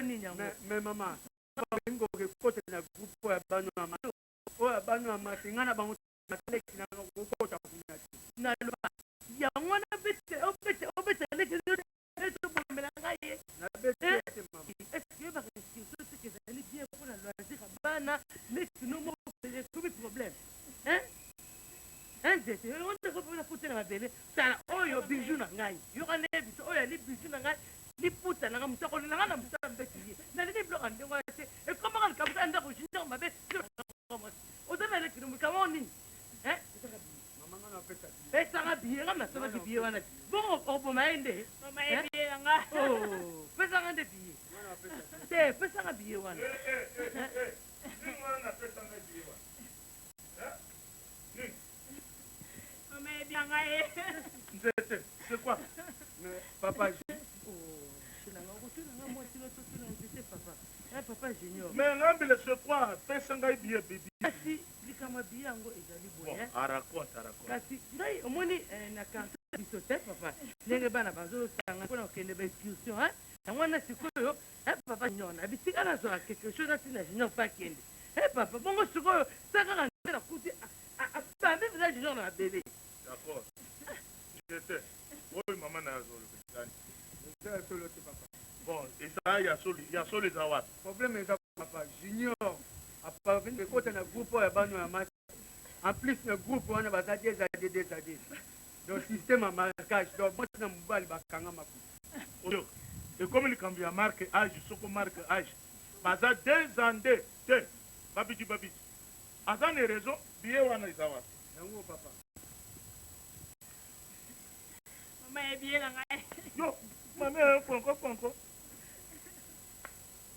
nini yango? Mais mama, balingi kokota na groupe oyo ya bana ya masi, oyo ya bana ya masi, ngai na bango leki na nga kokota kuna te. Naloba yango wana obete obete leki tobomela ngai ye. Nabeti Eh? te mama. Est-ce que oyebaka excursion soki ezali bien mpona loisir ya bana leki no moko ekomi problème? Hein? Hein, nzete oyo nde kopona futa na mabele. Tala oyo bijou na ngai, yoka nde biso oyo ali bijou na ngai, liputa na ngai, moto akolela ngai na moto ambeti ye. Nalingi biloko ya ndenge wana te. Ekomaka likambo kaka ndako junior mabe. Oza na leki no likambo oyo nini? Hein? Mama, ngai napesa billet. Pesanga billet, ngai nasalaki billet wana. Bongo oboma ye nde? Mama, ye billet na nga. Oh, pesanga nde billet. Te, pesanga billet wana. Nini wana napesa ngai billet wana? Nini? Mama, ye billet na nga ye. Nzete, c'est quoi? Mais papa, okotuna nga mwasi no totuna nzete papa. Eh, papa Junior. Mais Ngambila, c'est quoi? Pesa ngai billet, bibi. Kasi likambo ya billet yango ezali boye. Bon, araconte, araconte. Kasi ngai omoni na quartier na biso te papa, ndenge bana bazosanga mpona kokende ba excursion, hein? Yango wana sikoyo, eh, papa Junior, na bisika nazwaka quelque chose natina Junior mpe akende. Eh, papa, bongo sikoyo sa kaka nde nakuti abambi mpenza Junior na mabele. D'accord. Nzete, oyo mama na yo azoloba ezali. Eza ya solo te papa. Bon, eza ya solo, ya solo eza wapi? Problème eza papa Junior aparvenir ekota na groupe oyo ya bana ya masi. En plus na groupe wana baza deux à deux, deux à deux. Donc système ya marquage, donc mwasi na mobali bakanga maku. Oyo ekomi likambo ya marque âge, soko marque âge. Baza 2 ans 2 te. Babidi babidi. Aza na raison, billet wana eza wapi? Yango papa. Mama, ye billet na ngai. Yo, mama yo konko konko.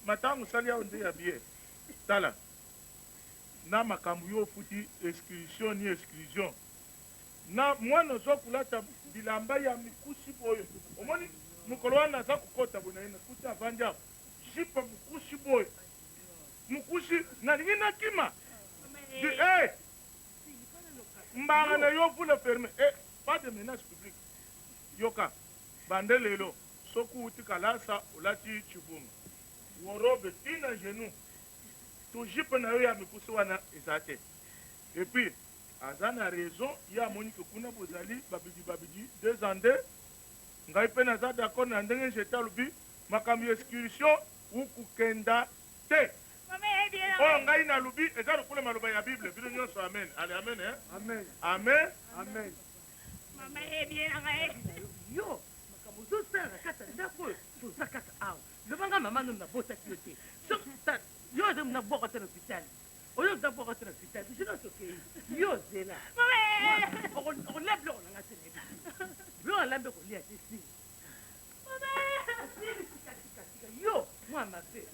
Matango sali awa nde ya billet. Tala. Na makambo yo ofuti exclusion ni exclusion. Na mwana ozo kulata bilamba ya mikusi boyo. Omoni mokolo wana aza kokota boye na ye nakuti avandi awa. Jipe mukusi boye. Mukusi nalingi nakima. Di eh mbanga na yo vous le fermez. Eh pas de menace publique. Yoka bande lelo soki outi kalasa olati chibunga. Worobe tina genou. To jipe na yo ya mikusi wana eza te. Et puis aza na raison ye amoni ke kuna bozali babidi babidi 2 ans 2. Ngai mpe naza d'accord na ndenge njete alobi makambo ya excursion ukukenda te. Mama, ye billet na Oyo ngai. ngai nalobi eza lokola maloba ya Bible. Bino nyonso amen. Allez, amen, hein? Amen. Amen. Amen. Mama, ye billet na ngai. Yo, makambo ozosala na kati ya ndako oyo, toza kaka awa. Loba nga mama no nabotaki yo te. Soki yo oza mona bwaka te na hôpital. Oyo oza bwaka te na hôpital. Biso nyonso tokei. Yo zela. Mama, Okolia biloko na nga te na yebi. Biloko nalambi okolia te sili. Mama. Sili, tika, tika, tika. Yo, mwa mabe.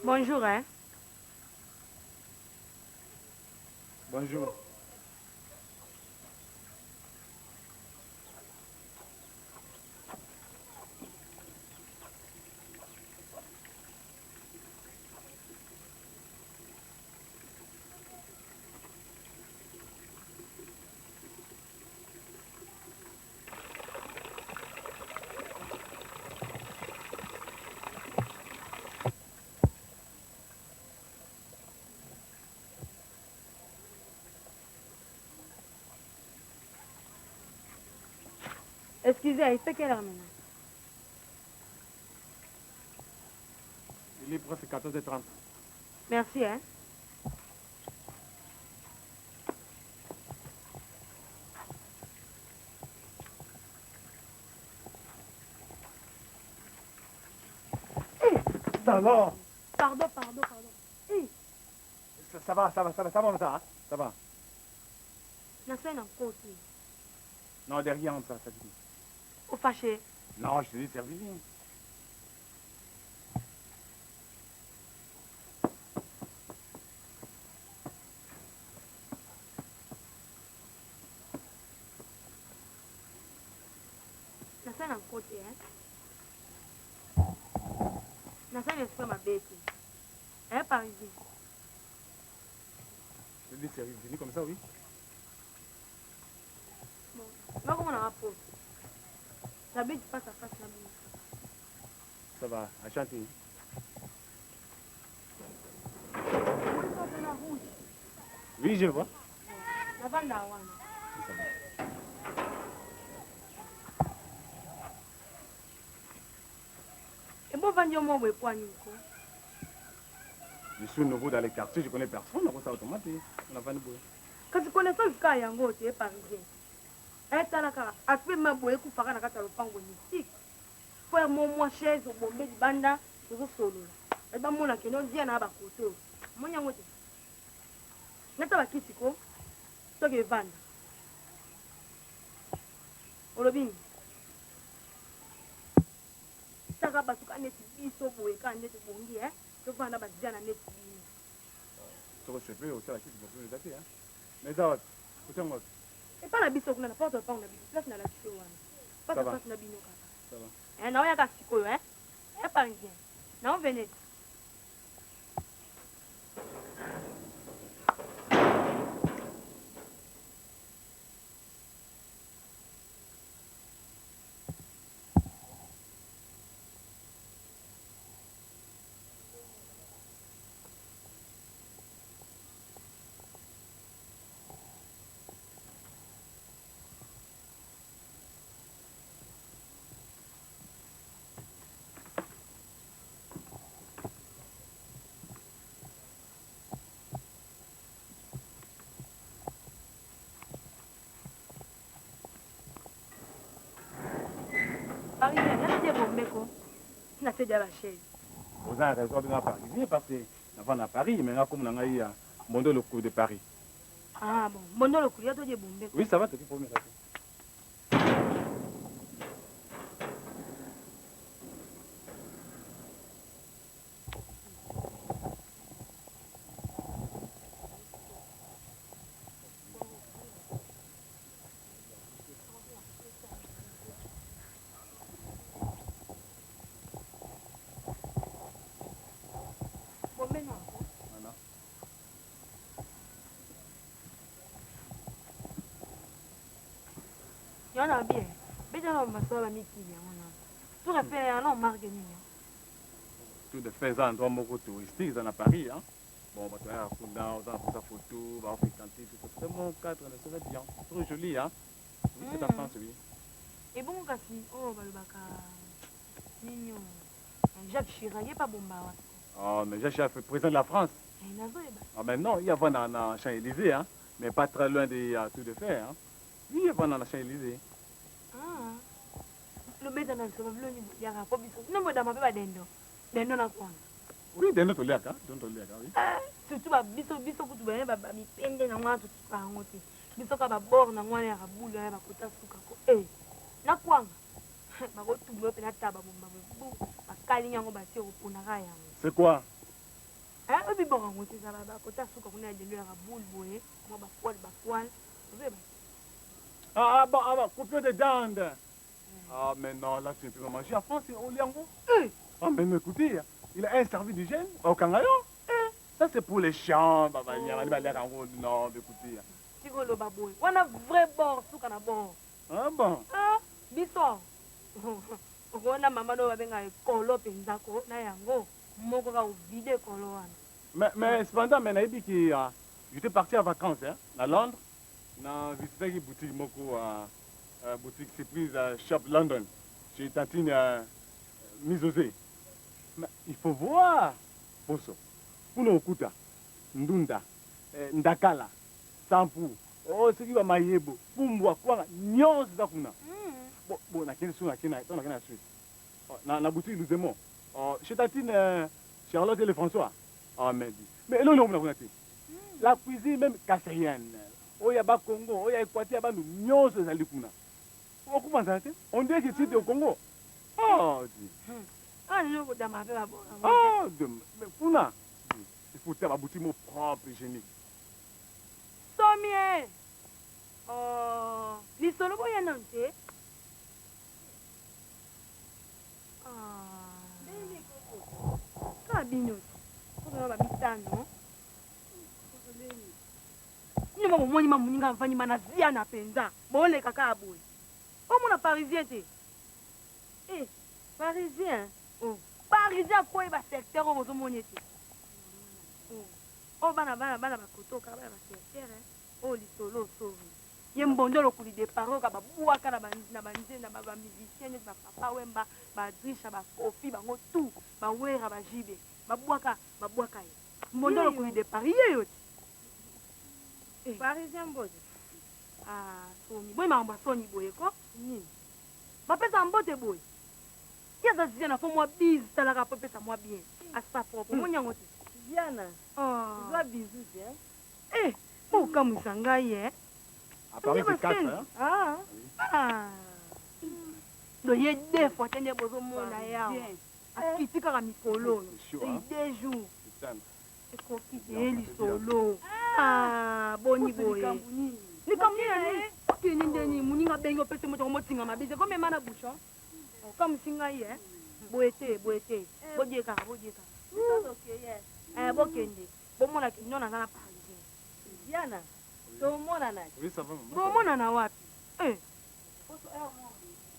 Bonjour, hein. Bonjour. Excusez, il fait quelle heure maintenant? Il est presque 14h30. Merci, hein. Ça alors Pardon, pardon, pardon. Eh. Ça, ça va, ça va, ça va, ça va, ça va. Ça va. Nasali na nko te. Non, derrière, ça, ça dit. Ofâché. Non, je te dis, servi. Nasali na nko te, hein. Nasali esprit mabe te. Eh, Parisien. Je te dis, servi, fini comme ça, oui. Bon, nakomona poto. J'habite face à face na bino. Ça va, enchanté. Oui, je vois. Navanda wana. Ça va. Ebovandi yo moko boye pwani ko. Je suis nouveau dans les quartiers, je connais personne, on ça automatique. On a pas de boue. Kasi connaissance kaka yango te parisien. Etala kaka aspect ma boye ekufaka na kati ya lopango mystique. Frère mo mwa chaise obombe libanda tozosolola. Bato bamona kende odia na bakote oyo. Omoni yango te. Nata bakiti ko soki evanda. Olobi nini? Taka bato kaka neti biso boye kaka nde tobongi eh? Tovanda baziana neti bino. Soko sepe osala kiti bokomi eza te hein. Mais eza wapi? Otango wapi? Epa na biso kuna na porte lopango na biso place na lakisi yo wana. Face Ça à va. face na bino kaka. Ça va. Eh, naoyaka sikoyo eh? Eh, parisien. Nao venez. Parisien, nana te bombeko. Tina te dia ba chaise. Oza na raison abenga parisien parce que navanda na Paris mais nga kombo na ngai ya Mbondo Lokulu de Paris. Ah bon, Mbondo Lokulu ya to die bombeko. Oui, ça va, toki problème eza te. Bombe na. Voilà. Yo na bien. Beta na masola ba mikili yango na. Tout à fait, na marque nini. Tout à fait, eza endroit moko touristique, eza na Paris hein. Bon, bato bayaka kuna, oza na posa photo, ba fréquenter tout ça. C'est mon cadre, ça va bien. Trop joli hein. Oui, c'est en France, oui. Ebongo kasi oyo balobaka nini oyo Jacques Chirac ye pa bomba wapi? Ah, mais Jacques Chirac, président de la France. Eh, nazoyeba. Ah, mais non, il y a na, na Champs-Élysées, hein, mais pas très loin de uh, Tour de Fer. Hein. Oui, il y a na Champs-Élysées. Ah. Lobeta na biso babiloni yaka po biso. No bodama pe ba dendo. Dendo na kwanga. Oui, dendo toliaka, dendo toliaka, oui. Ah, surtout ba biso biso kutu ba ba ba mipende na mwana tokipa yango te. Biso ka ba bord na mwana ya kabulu ya bakota suka ko. Eh, na kwanga. Bakotumba yo pena taba bomba bu. Bakali yango batie koponaka yango. C'est quoi? Eh, oyo bibonga yango te eza bakota suka kuna ya dendo ya kabulu boye, mwa ba poil ba poil. Ozoyeba. Ah, ah bon, ah bon, coupure de dinde. Ah, mais non, là, tu ne peux pas manger en France, au Liango. Ah, mais non, écoutez, il a un service d'hygiène au Kangayo. Ça, c'est pour les chiens. Bah, bah, il y a un non, mais écoutez. Tikoloba boye. Wana vrai bord, suka na bord. Ah bon? Ah, biso. Okoona mama no babenga ekolo mpenza ko na yango moko kaka ovide ekolo wana. Mais cependant, mais nayebi ki uh, j'étais parti en vacances hein, na Londres, na visitaki boutique moko uh, uh, boutique surprise uh, shop London chez tantine uh, Misosé. Mais il faut voir poso kuna okuta ndunda eh, ndakala sampu oh soki ba mayebo fumbwa kwanga nyonso eza kuna. Bon, bon nakende so nakende na nakende na Suisse. Oh, na, na boutique Luzemont. Oh, chez Tatine euh, Charlotte et le François. Ah, mais mais eloko nini kuna te. La cuisine même kasayenne. Oyo ya ba Congo, oyo ya Équateur, ya bandu nyonso ezali kuna. Okufa nzala te. On dirait que tu es au Congo. Oh, dis. Ah, lelo kodama mpe babonga. Oh, de, mais kuna. Il faut te ba boutique mo propre, hygiénique. Somie. Oh, lisolo boya nanu te. Ah. Kaka bino te. Kozala ba mitano. Bino ba bomoni ma moninga avandi ma na ziana mpenza. Boleka kaka boye. Omona parisien te. Eh, parisien. Oh, parisien akoyi ba secteur oyo bozomoni ete. Oh, oyo bana bana bana bakotoka bana ba secteur eh. Oyo lisolo sori. Ye mbondo lokuli de paroka babuaka na ba na ba na ba, ba musiciens neti ba papa wemba, ba drisha, ba kofi bango tout, ba wera, ba JB. Babuaka babuaka ye. Mbondo lokuli de Paris ye yo ti. Eh. Parisien mbote. Ah, soni. Boye makambo ya soni boye ko? Nini? Bapesa mbote boye. Ye aza Ziana fo mwa bise talaka po epesa mwa bien. Asa propre. Omoni yango te. Ziana. Oh. Zwa bisous te. Eh, bokamwisa ngai eh. À Paris, c'est 4, hein? Ah. Ah. Donc ye deux fois te nde bozomona ye awa. Akiti kaka mikolo oyo. C'est chaud, hein? Deux jours. Putain. Ekoki te ye lisolo. Ah, boni boye. Likambo nini? Okende nde nini? Moninga abengi opesi moto motinga mabe. C'est comme emana bouchon. Okamwisi ngai eh. Boye te, boye te. Bodie kaka, bodie kaka. Eh, bokende. Bomona ki non aza na parisien. Diana, tomonana. Oui, ça va, maman. Bomonana wapi? Eh.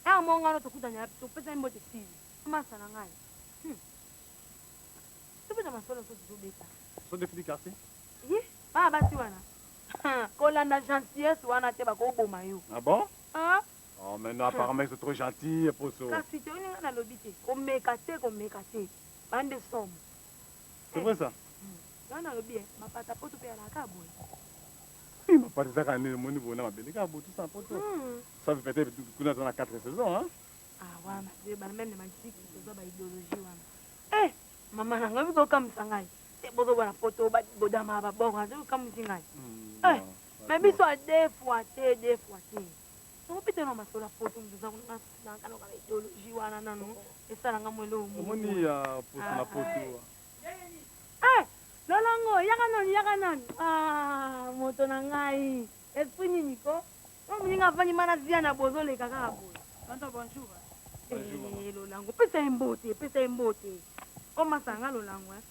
Heure moko ngano tokutana wapi? Topesani mbote sili. Masa na ngai. Tobeta masolo so tozobeta. So défini quartier? Ye, bana basi wana. Kolanda gentillesse wana te bakoboma yo. Ah bon? Ah? Oh, mais non, apparemment, ils sont trop gentils, Poso. Kasi te oninga nalobi te. Komeka te, komeka te. Bande somo. C'est vrai ça? Nga nalobi eh, mapata poto mpe alaka boye. Oui, mapata ezaka nini omoni boye na mabele kaka boye tout ça poto. Ça fait peut-être kuna toza na 4 saisons, hein? Ah wana toyebana meme na masiki toza ba idéologie wana. Eh, mama na ngai okamwisa ngai. Te bozobana poto bodama baboko okamwisi ngai. Eh, mais biso ya deux fois te, deux fois te. Tokopita na masolo ya poto moto eza kuna kanoka ba idéologie wana nano esalanga mwa eloko moko. Omoni ya poso na poto. Eh, lolongo, yaka nanu, yaka nanu. Ah, moto na ngai. Esprit nini ko? Oyo moninga avandi mana zia na bozoleka kaka boye. Tonton, bonjour. Eh, lolango, pesa ye mbote, pesa ye mbote. O masanga lolango, eh.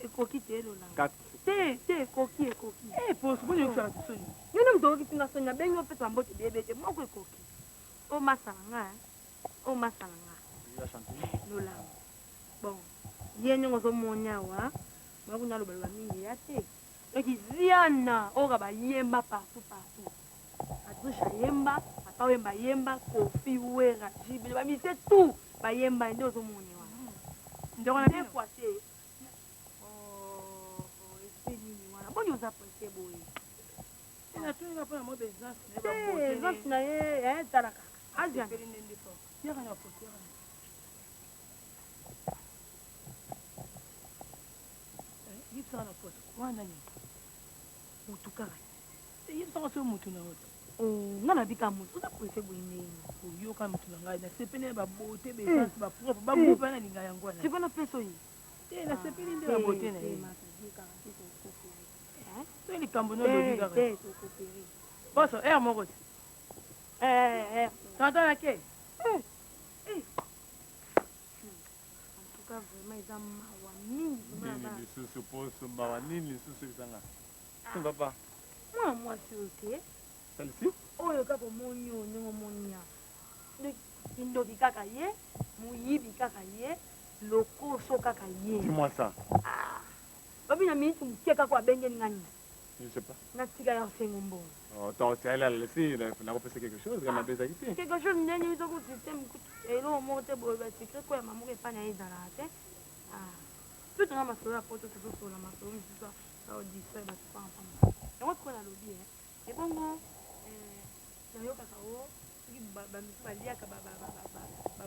Ekoki te lolango. Quatre. Te, te, ekoki, ekoki. Eh, poso, boni yokisaka te soni. Yo nde moto okokisi nga soni, nabengi yo pesa mbote bebe te, moko ekoki. O masanga nga, eh. O masanga nga. Lolango. Bon, ye ndenge ozomoni awa, bakuna lobaloba mingi ya te. Donc Ziana oyo bayemba partout partout. Patricia yemba, Papa Wemba yemba, Kofi Wera, JB, ba musiciens tout bayemba nde ozomoni wana. Ndeko na bino. Deux fois te. Oh, esprit nini wana? Boni oza pressé boye? Natuni mpona mwa baisance na ye Te, babote. aisance na ye, eh, tala kaka. Aziana. Sepeli nde nde fort. Yaka na foto, yaka na. Eh, yebisaka na foto. Wana nini? Mutu kaka. Te, yebisaka soki mutu na yo te. Oh, nga nabika mutu, oza pressé boye ndenge. Oyoka mutu na ngai, nasepeli na babote, baisance, bapropre, bagroupe wana nalinga yango wana. Sikoyo napesa oyo. Te, nasepeli nde babote na ye. Te, te, te, te, te. Soki likambo nolobi kaka. Te, te, tokopere. Poso, heure moko te. Eh, eh. Tonton nake. Eh, eh. En tout cas, vraiment, eza mawa mingi vraiment Nini bana. lisusu poso mawa nini lisusu ebisanga. Papa, Mwana mwasi oyo te. celle-ci? Oyo kaka omoni oyo ndenge omoni ya. Kindoki kaka ye, moyibi kaka ye, lokoso kaka ye. Dis-moi ça. Ah. Babi na minute moke kaka abengeli nga nini? Je ne sais pas. Natika ya osengo mbongo. Oh, attends, c'est elle, elle laissé, elle a repensé quelque chose, elle m'a baisé. Quelque chose ndenge biso ku système kutu eloko moko te boye ba secret ko ya mamoka epai na ye ezalaka te. Ah. Tout nga masolo ya poto tozosola masolo mosusu ya audition ya bato pamba pamba. Yango sikoyo nalobi eh. Ebongo eh, nayokaka o Soki bamisusu baliaka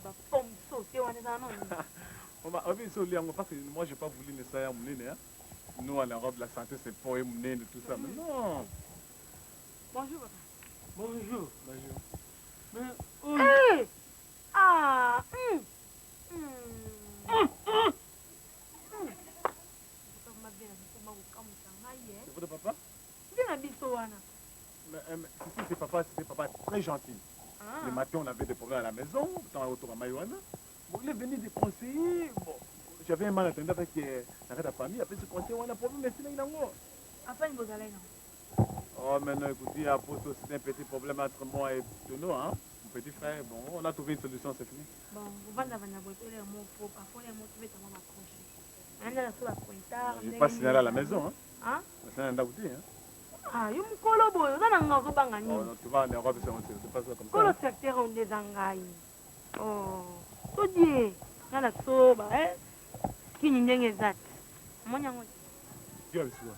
bapomme saute wana eza nano. Obi so olia yango parce que moi j'ai pas voulu ne ça ya munene hein. Nous en Europe la santé c'est pour ye munene tout ça mais non. Bonjour papa. Bonjour. Bonjour. Mais oh. Hey! Ah, C'est votre papa? Nde na biso wana. Mais, mais, si, c'est papa, c'était papa très gentil. Ah. Le matin, on avait des problèmes à la maison, tant autour à Maïwana. Bon, il est venu des conseiller. Bon, j'avais un malentendu avec la famille. Après ce conseil, on a un problème, mais c'est là, il a un Afin bozalai na. Oh, maintenant, écoutez, à Poto, c'est un petit problème entre moi et Tono, hein. Mon petit frère, bon, on a trouvé une solution, c'est fini. Bon, ovandavanda boye mpe lere moko parfois lere moko tobeta mwa bacroche anda na so bapointard. Je pas signalé à la maison, hein. Hein? C'est un dagoutier, hein. Ah, yo mokolo boye oza na nga ozobanga Oh, nini? non, tu vas en Europe, c'est pas ça comme ça. Kolo Hein. secteur oyo nde eza ngai. Oh, todie nga na so ba eh, kini ndenge eza te omoni yango te. Tu as vu ça?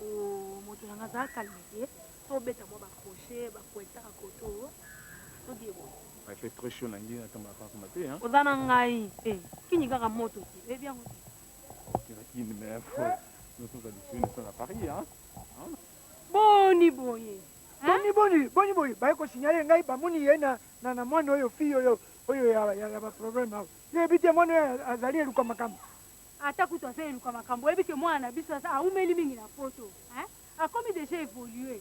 Oh, moto na nga azala calme te, tobeta mwa bacroche bapointard koto todie boye. Il fait très chaud, Nangui, attends, on va pas matin, hein. Oza na ngai eh, kini kaka moto te oyebi yango te. Ok, mais faut... Nous sommes habitués, nous sommes à Paris, hein. Hein? Boni boye. Boni boni boni boye baye kosignale ngai bamoni ye na, na, na mwana oyo fille oyo oyo ya, ya, ya baproblème awa. Yoyebi te mwana oyo azali eluka makambo. Ata kutu aza eluka makambo, oyebi ke mwana na biso aza aumeli mingi na poto, hein? Akomi déjà évolue.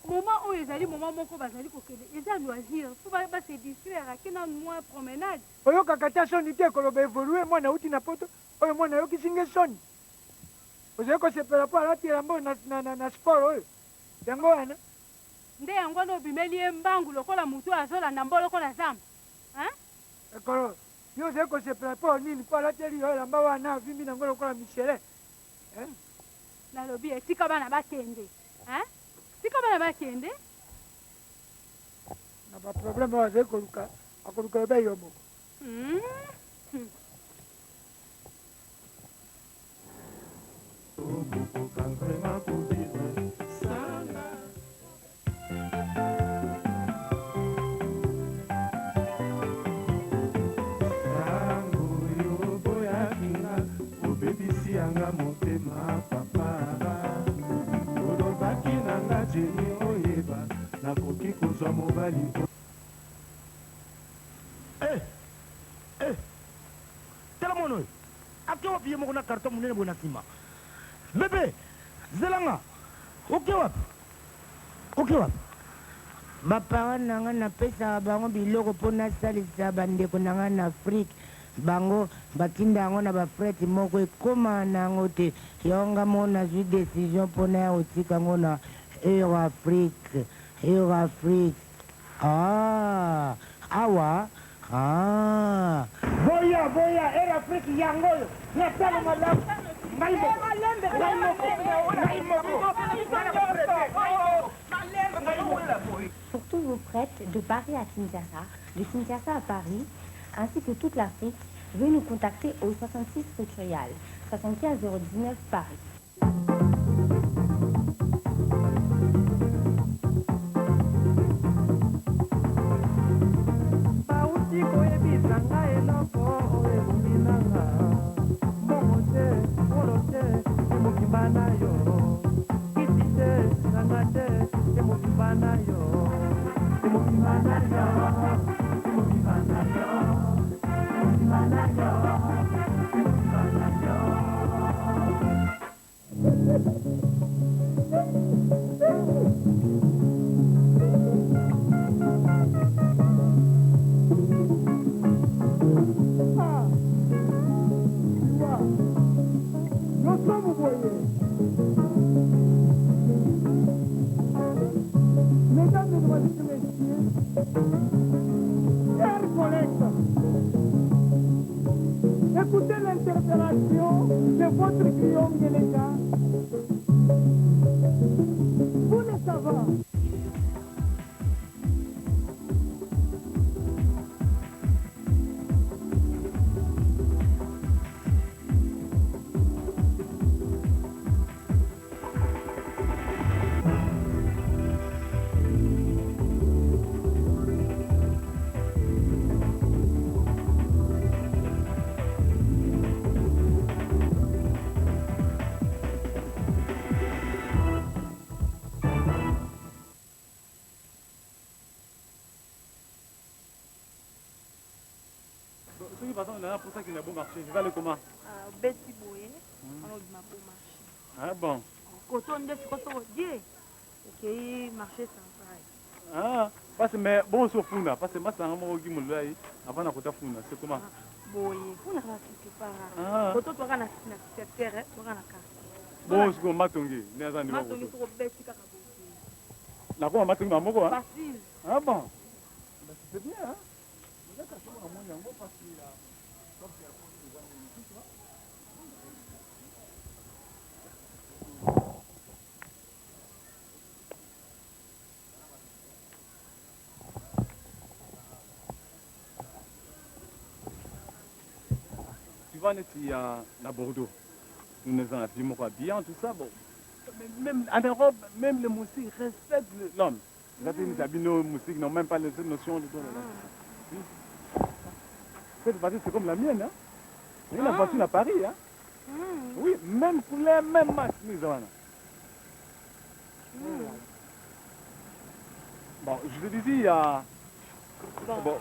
Moment oyo ezali moment moko bazali kokende eza loisir, fo base distraire, ake na mwa promenade. Oyokaka ta soni te koloba evolue mwana auti na poto oyo mwana ayokisi nge soni. Ozali kosepela mpo alati elamba oyo na, na, na, na sport oyo yango wana. Nde yango wana obimeli ye mbangu lokola motu oyo azolanda mboloko na zamba, hein? Ekolo yo ozali kosepela mpo nini? Mpo alateli yo elamba wana avimbi nango lokola Michelin, eh? Nalobi etika bana bakende, hein? Tika bana bakende. Na baproblème oyo azali koluka akoluka ebe yo moko. Ntango yo oboyaki nga, obebisi yanga motema papa. Olobaki na nga Jeni oyeba nakoki kozwa mobali. Eh, eh, tala mwana oyo ake wapi ye moko na carton monene boye na nsima. Bebe zelanga, oke wapi, oke wapi? Baparent na ngai napesaka bango biloko mpo nasalisa bandeko na ngai na Afrike. Bango batinda yango na bafrete moko ekóma na yango te. Yango nga moko nazwi décision mpo naya kotika yango na Euro Afrique. Euro Afrique. Ah, awa ah. Boya boya Air Afrique yango oyo na talo malamu ngai moko ngai moko ngai moko. Pour tous vos prêtres de Paris à Kinshasa, de Kinshasa à Paris, ainsi que toute l'Afrique, veuillez nous contacter au 66 rue Curial, 75 019 Paris. Bauti koyebisa ngai eloko oyo ebongi nanga mbongo te wolo te te mokimba na yo kiti te nganga te te mokimba na yo te mokimba na yo te mokimba na yo te mokimba na yo te mokimba na yo. Ah, liwa losomu boye. Mesdames, Mesdemoiselles et Messieurs, chers collègues, écoutez l'interpellation de votre client Ngeleka. Vous le savez. Non, na pour ça qu'il y a bon marché. Je vais aller comment Ah, obeti boye wana obima bon marché. Ah bon. Koto nde sikoyo soko die okei marché central. Ah, parce que mais bon sur funa, parce que masanga moko ki molai avant na kota funa, c'est comment Boye kuna kaka quelque part. Ah. Koto toka na na secteur eh, toka na quartier. Bon siko matongi, ne aza ni Matongi moko. soko obeti kaka boye. Na koma matongi ma moko hein. Facile. Ah bon. Bah, c'est bien hein. Vous êtes à ce moment yango parce que la sorte ya poto eza mosusu, hein. Tu vois, neti ya na Bordeaux, nous nous en vie moko bien, tout ça, bon. Mais même en Europe, même les moustiques respectent l'homme. Eza te neti ya bino moustique n'ont même pas les notions de tout là. Oui. Cette voiture, c'est comme la mienne, hein. Il y a la voiture à Paris, hein. Oui, même couleur, même marque, nous avons. Bon, je te disais, il y a. Bon.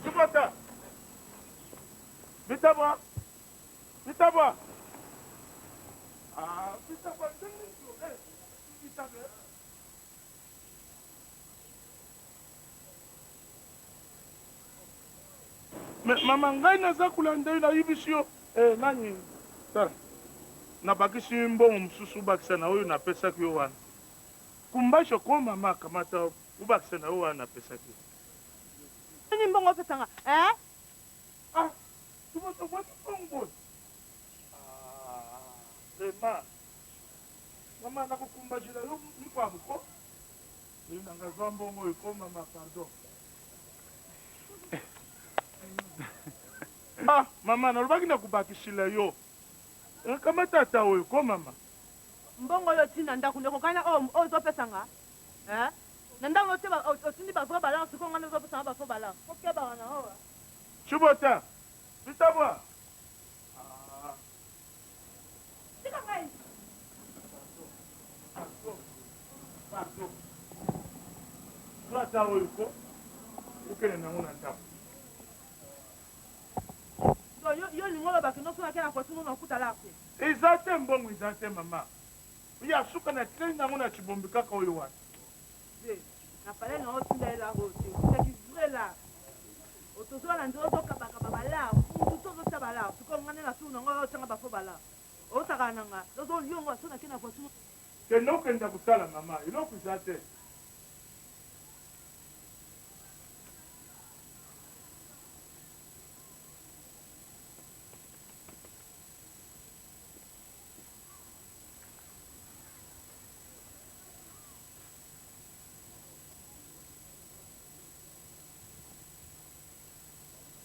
Chibota bitabwa bitabwa ah bitabwa ndenge nini eh bitabwa. Me mama ngai naza kolanda yo nayebisi yo eh, nani tala nabakisi mbongo mosusu obakisa na oyo napesaki yo wana kumbasho ko mama kamata obakisa na oyo wana napesaki yo. Nini mbongo opesanga eh? Ah, tumoto obwaki mbongo boye Ah, vraiment mama nakokumbajela yo mikwabo ko oyo nanga zwa mbongo oyo ko mama pardon. Ah mama nalobaki nakobakisila yo kamata ata oyo ko mama. Mbongo oyo otinda ndako ndeko kana oyo oyo ozopesanga eh? Na ndako otie otindi ba vrai balance ko ngana ozopesanga ba faux balance okebaka na oyo. Chibota bitabwa ah. Tika ngai. Pardon, pardon. Zwa ata oyo ko okende nango na ndako. Donc yo yo olingi oloba ke no soki nake na voiture no nakuta lar te. Eza te mbongo eza te mama. Ya suka na tikali nango na tshibombi kaka oyo wana. Te na palais na otinda ye lar oyo te. Otindaki vrai lar. Otozola na nzela ozokabakaba ba lar. Mutu to ozotia ba lar. Sikoyo nga nde na tour na ngo oyo otianga ba faux ba lar. Osakana na nga. Ozo liongo soki nake na voiture. Kende okenda kotala mama eloko eza te.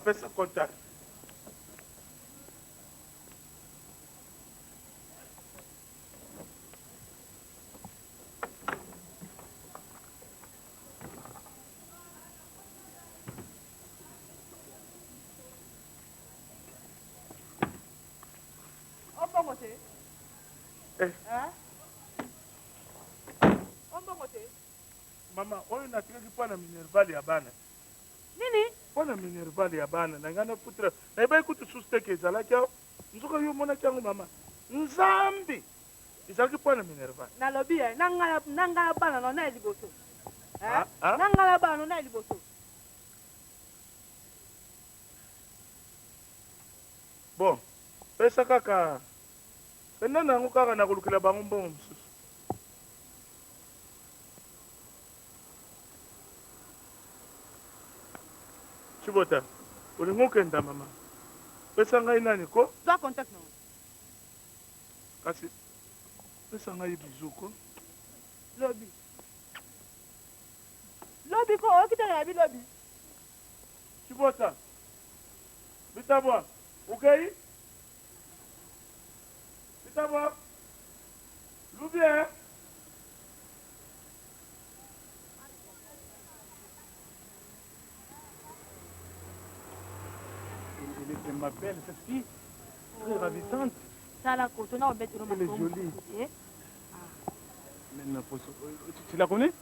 Pesa contact. Ombongo te. Eh. Hein? Ombongo te. Mama, oyo natikaki mpo na minerval ya bana. Nini? Mpo na minerval ya bana na ngai nafutela. Nayebaki kutu susu te ke ezalaki awa. Nzoka yo omonaki yango mama. Nzambe ezalaki mpo na minerval. Nalobi eh, na ngai na ngai na bana na na liboso. Eh? Ah, ah. Na ngai na bana na liboso. Bon, pesa kaka. Kenda na yango kaka na kolukela bango mbongo mosusu. Chibota, olingi okenda mama? Pesa ngai nani ko? Zwa contact na yo. Kasi pesa ngai bisou ko. Lobi. Lobi ko, oyoki te na bi lobi. Chibota. Bitabwa, okei? Bitabwa. Lobi hein? Elle est tellement belle, cette fille. Très ravissante. Tala koto na obetelo Elle est masolo jolie. mosusu te. Mais na poso, tu la connais?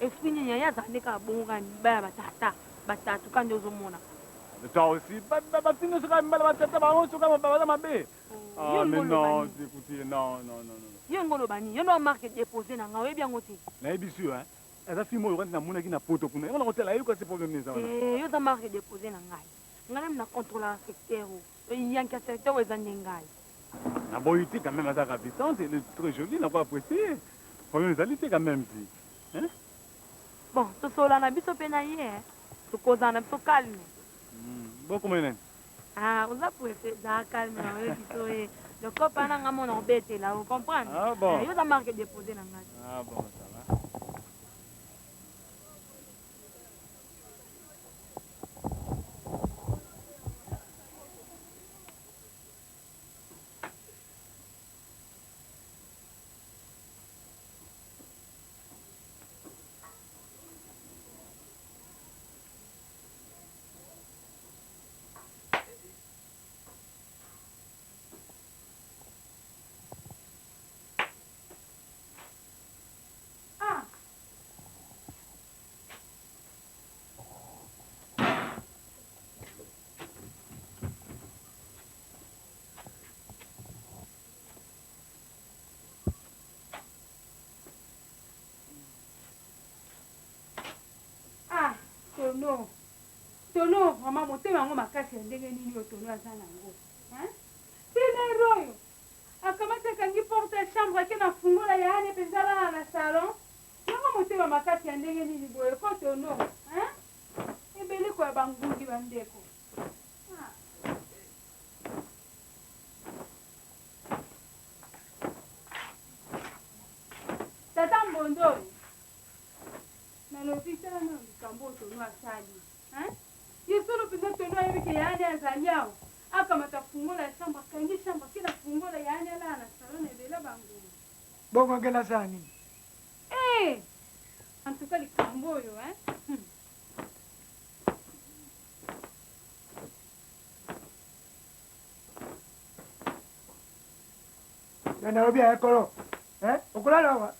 Esprit nini yaya azala nde kaka bongo kaka mibali ya batata batatu ka nde ozomona. Toi aussi, ba ba ba fille soka mibali batata bango soka baza mabe. Ah mais non, écoutez, non non non non. Yo ngo loba nini? Yo ndo marque déposée na nga oyebi yango te. Nayebi sûr hein. Aza fille moko yokanti namonaki na poto kuna. Yango nakotala ye kasi problème eza wana. Eh, yo oza marque déposée na ngai. Ngai nanu na contrôlaka secteur oyo. Yanki ya secteur oyo eza nde ngai. Naboyi te quand même aza ravissante, elle est très jolie, nako apprécier. Problème ezali te quand même si. Hein? Bon, tosolola na biso mpe na ye, hein. Tokozala na biso calme. Bokoma nani? Ah, oza presse, zala calme na oyo biso ye. Donc kopa na nga mona obetela, o comprendre? Ah bon. Eh, yo oza marque déposée na ngai. Ah bon, ça va. Ah! Ah, tono. Tono vraiment motema yango makasi ya ndenge nini oyo tono aza na yango. Hein? Tena oyo. Akamati akangi porte ya chambre ake na fungola ya ane mpenza alala na salon. Yango motema makasi ya ndenge nini boye ko tono. Hein? Ebele ko ya bangungi bandeko. Ah. Tata Mbondo oyo nalobi tala nano likambo oyo Tono asali hein? Ye solo mpenza Tono ayebi ke yaya ne azali awa akamata fungola ya chambre akangi chambre ake na fungola yaya ne alala na salon na ebele bangungi. Bongo akenda asala nini? Eh! En tout cas likambo oyo hein? Hmm. Ya nalobi ya ekolo eh, okolala awa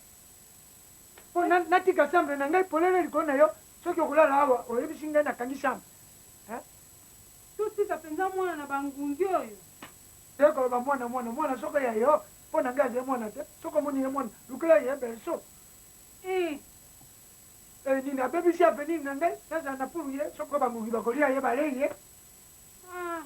mpo natika chambre na ngai polele likolo na yo soki okolala awa oyebisi ngai nakangi chambre eh? Totika mpenza mwana na bangungi oyo. Te koloba mwana mwana mwana soko ya yo mpo na ngai azali mwana te soki omoni ye mwana lukela ye berceau Eh. Eh, nini abebisi avenir na ngai nazala na pulu ye soko bangungi bakolia ye balei ye Ah.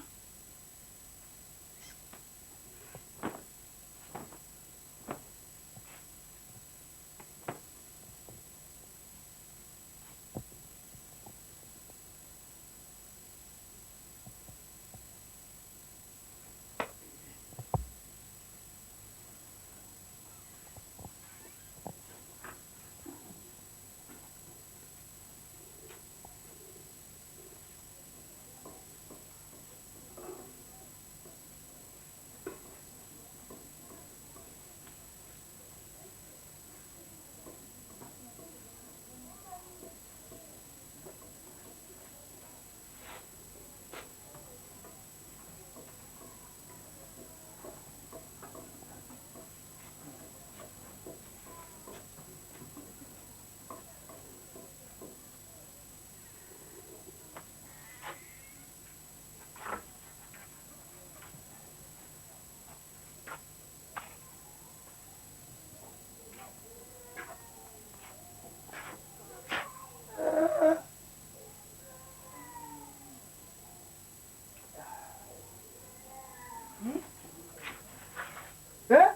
Eh?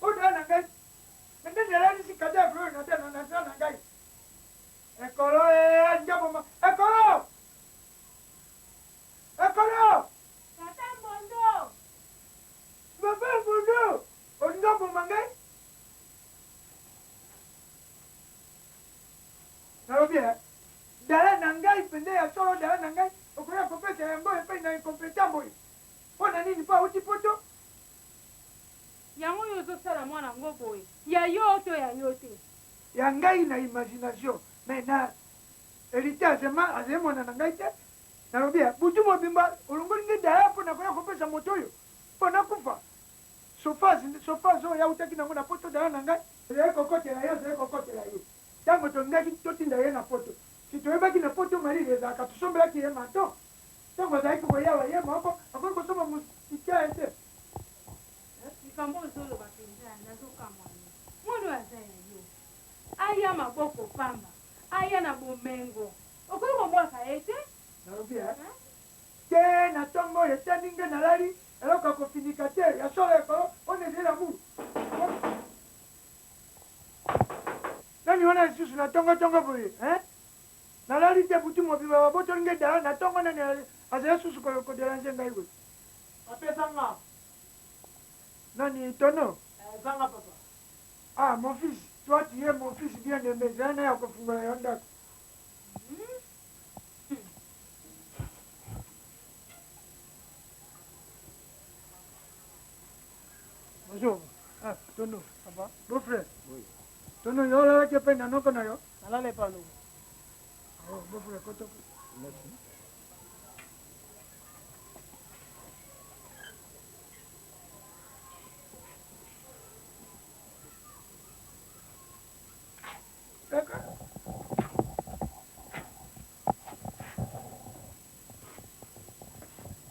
Oyo na ngai. Nde nalalisi cadavre oyo na na na na ngai. Ekolo eh njaboma. Ekolo! Ekolo! Tata Mbondo! Papa Mbondo! Olingi oboma ngai? Nalobi eh, dala na ngai mpenza ya solo dala na ngai okoya kopesa yango epai na incompétent boye mpo na nini mpo auti poto Yango yo ozosala mwana yango boye ya yo to ya yo te? Ya ngai na imagination mais na heritier azema azali mwana na ngai te nalobi ya butu mobimba olongoli ngai daya mpo nakoya kopesa moto oyo mpo nakufa. Sofas, sofas oyo autaki nango na poto dala na ngai, ezali kokotela ye, azali kokotela ye. Ntango tolingaki totinda ye na poto, si toyebaki na poto malili ezalaka, tosombelaki ye manteau. Ntango azalaki koyawa ye moko, akoki kosomba moustiquaire te. Likambo ozoloba mpenza nazokamwa yo. Mwana oyo aza ya yo. Aya maboko pamba, aya na bomengo. Okoki kobwaka ye te? Nalobi eh? Te na tongo oyo etandi nge nalali eloko ya kofinika te ya solo ekolo oyo ezali l'amour. Nani wana lisusu na tongo tongo boye hein? Nalali te butu mobimba babotoli nge dala na tongo nani azali susu ko deranger ngai boye? Papa eza nga. Nani tono? Eh, eza nga papa. Ah mon fils, toi tu es mon fils bien aimé, zala na ya kofungola yo ndako. Bonjour. Ah, Tono. Papa. Beau frère. Oui. Tono, yo olalaki epai na noko na yo? Nalala epai noko. Oh, beau frère, koto. Merci.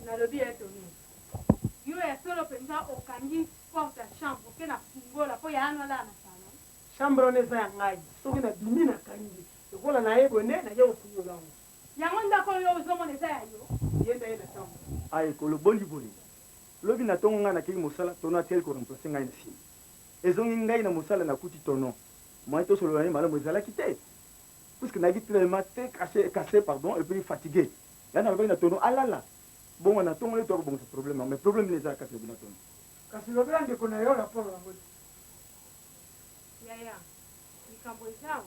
Nalobi ya Tony, yo ya solo mpenza okangi porte ya chambre oke na fungola mpo ya ano alala na salon. Chambre wana eza ya ngai, soki nabimi nakangi lokola naye boye nde naye kofungola yango. Yango ndako oyo ozomona eza ya yo? Ye nde aye na chambre. Ah ekolo boni boye? Lobi na tongo ngai nakei mosala, Tono atikali ko remplacer ngai na sima. Ezongi ngai na mosala nakuti Tono. Moyen tosolola na ye malamu ezalaki te. Puisque nayaki tellement très cassé, cassé pardon, et puis fatigué. Ya nalobaki na Tono alala. Bongo na tongo nde toya kobongisa problème yango. Mais problème nini eza kati na bino na Tono? Kasi lobela ndeko na yo rapport yango te. Yaya, likambo eza awa,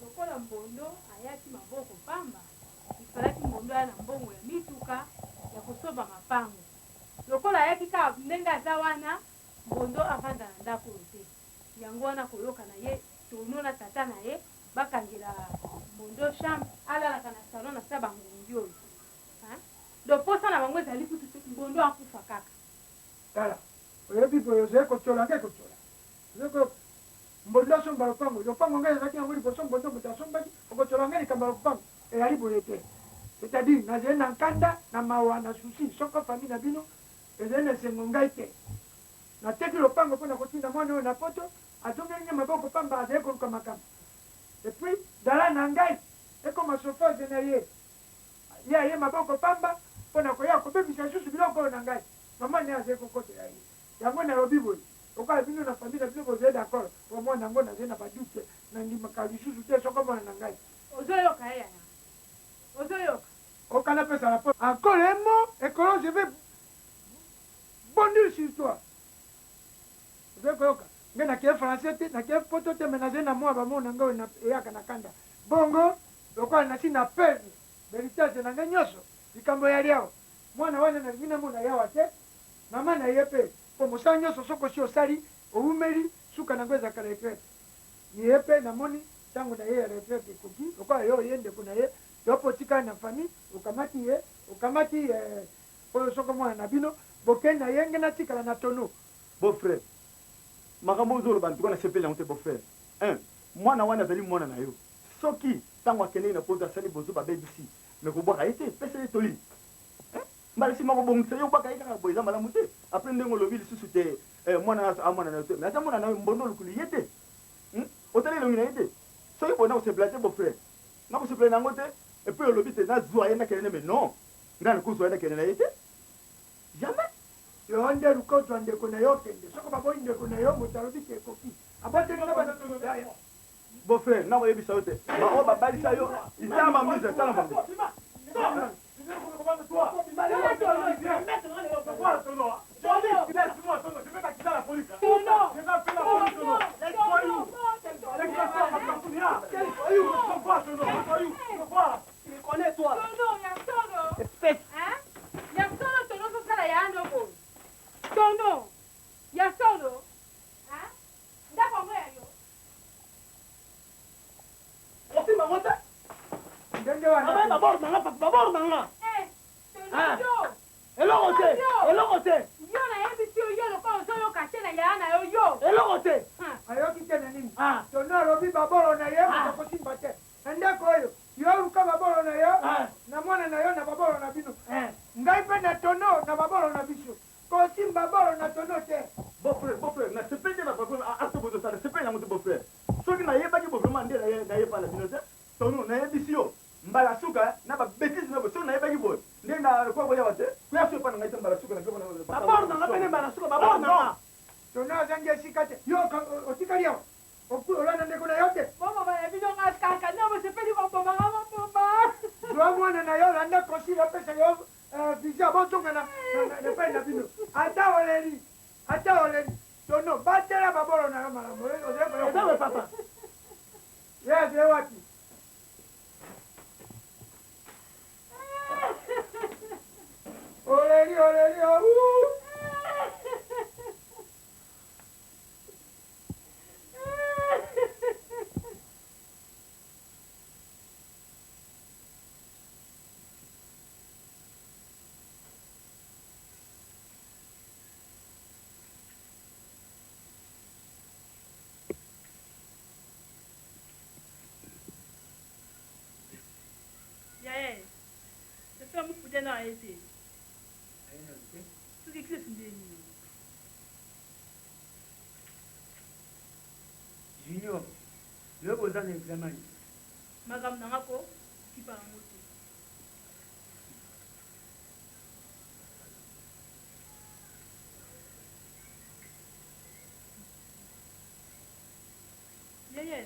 lokola Mbondo ayaki maboko pamba, il fallaki Mbondo aya na mbongo ya mituka ya kosomba mapango. Lokola ayaki kaka ndenge aza wana, Mbondo avanda na ndako oyo te. Yango wana koyoka na ye Tono na tata na ye bakangela Mbondo chambre, alalaka na salon na sa ba ngungi oyo. Hein? Donc posa na bango ezali kutu Mbondo akufa kaka. Tala, oyebi boye ozali kotiola ngai kotiola. Ozali koyoka? Mbondo asomba lopango, lopango ngai nazalaki yango liboso Mbondo moto asombaki, okotiola ngai likambo ya lopango? Eyali boye te. C'est-à-dire nazali na nkanda, na mawa, na souci, soko famille na bino ezali na esengo ngai te. Nateki lopango mpo na kotinda mwana oyo na poto, azongeli ngai maboko pamba, azali koluka makambo. Et puis dala na ngai ekoma chauffeuse na ye. Ye aye maboko pamba mpo na koya kobebisa lisusu biloko oyo na ngai. Mama na ye azali kokotela ye. Yango nalobi boye, lokola bino na famille na bino bozali d'accord, mpo mwana yango nazali na ba doutes, nandimaka lisusu te soko mwana na ngai. Ozoyoka ye yaya? Ozoyoka? Oka napesa rapport encore un mot ekolo je vais bondir sur toi. Ozali koyoka? Ngai nakei français te, nakei poto te, mais nazali na mua ba mots na ngai oyo eyaka na kanda. Bongo lokola nasi na perdre ba-heritage na ngai nionso, likambo eyali awa. Mwana wana nalingi namona ye awa te, mama na ye pe, po mosala nionso soki osi osali, owumeli, suka nango ezalaka retraite. Ye pe namoni tango na ye ya retraite ekoki, lokola yo oye ndeko na ye, yo pe otikali na famille, okamati ye, okamati oyo soko mwana na bino, bokei na ye, nge natikala na tonneau. Beau frère, makambo ozo loba en tout cas nasepeli nango te beau frère. Un, mwana wana azali mwana na yo, soki tango akendeki na poto asali bozoba abebisi, mais kobwaka ye te, pesa ye toli. Hein? Mbala sima kobongisa yo obwaka ye kaka boye eza malamu te. Après ndenge olobi lisusu te eh, mwana na aza mwana na yo te, mais aza mwana na yo mbondo olukuli ye te. Hum? Otali elongi na ye te. Soki boye nakosepela te beau frère. Nakosepela na yango te. Et puis olobi te nazwa ye nakende na ye mais non. Ngai nakozwa ye nakende na ye te. Jamais. Yo nde luka ozwa ndeko na yo okende. Soko baboyi ndeko na yo, moto alobi te ekoki. Aboteli na bana yaya. Beau frère, nako yebisa yo te. Ba oyo babalisa yo, tala mamise, tala mamise. Tono ya solo. Hein? Ya solo tono ozosala ya ndo boye. Tono ya solo. Hein? Ndako yango ya yo. Osimba ngo te. Ndenge wana. Abaye babor na nga papa babor na nga. Eh, tono yo. Eloko te, eloko te. Yo nayebisi yo yo. lokola ozoyoka te na yaya na yo yo. Eloko te. Ayoki te na nini? Tono alobi babolo na ye moto akosimba te. Na ndako oyo, yo luka babolo na yo, na mwana na yo na babolo na bino. Ngai mpe na tono na babolo na biso. Kosimba bolo na tono te. Beau frère, beau frère, na sepeli te na façon acte bozo sala, sepeli nango te beau frère. Soki nayebaki bo vraiment nde naye epa na bino te. Tono nayebisi yo mbala suka na ba betises na bo soki nayebaki boye nde na koya koya te. Koya so epa na ngai te mbala suka na biloko na Ba bord na nga pene mbala suka ba bord na nga. Tono azangi esika te. Yo otikali awa. Olanda ndeko na yo te. Boboma na bino nga kaka nde bosepeli koboma nga boboma. Zwa mwana na yo landa consul apesa yo visa bozonga na epai na bino. Ata oleli, ata oleli. Tono batela babolo na yo malamu. Eza we papa. Ye azali wapi? Oleli, oleli, oh. Yaya, chauffeur mukude na ye te. Soki classe nde nini? Junior, lelo boza na examen nini? Makambo na nga ko kipa yango te. Yaya,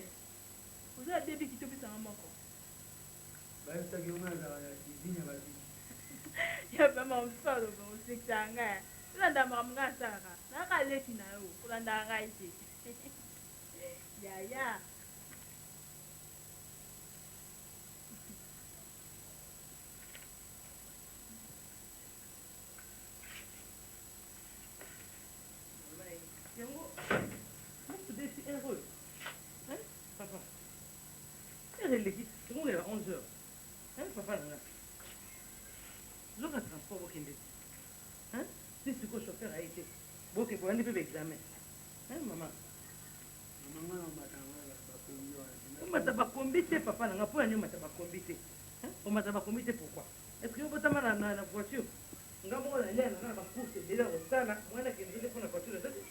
oza na debi kitopesa nga moko. Bayebisaki yo nga nazalaka na cuisine ya ba biki. Ya ba makambo mosusu aloba osekisaka ngai. Olanda makambo ngai asalaka. Nayaka leki na yo, kolandaka ngai te. Yaya. Yango mutu desi heure oyo hein papa heure eleki tokongela 11 heures hein papa na nga zoka transport bokende te hein ti sikoyo chauffeur aye te boke bolandi mpe baexamen hein mama omata bakombi te papa na nga mpo na nini omata bakombi te omata bakombi te pourquoi est ce que obotama na, na, na voiture nga moko na lia naza na bacourse ebele ya kosala mwana akende te mpo na voiture eza te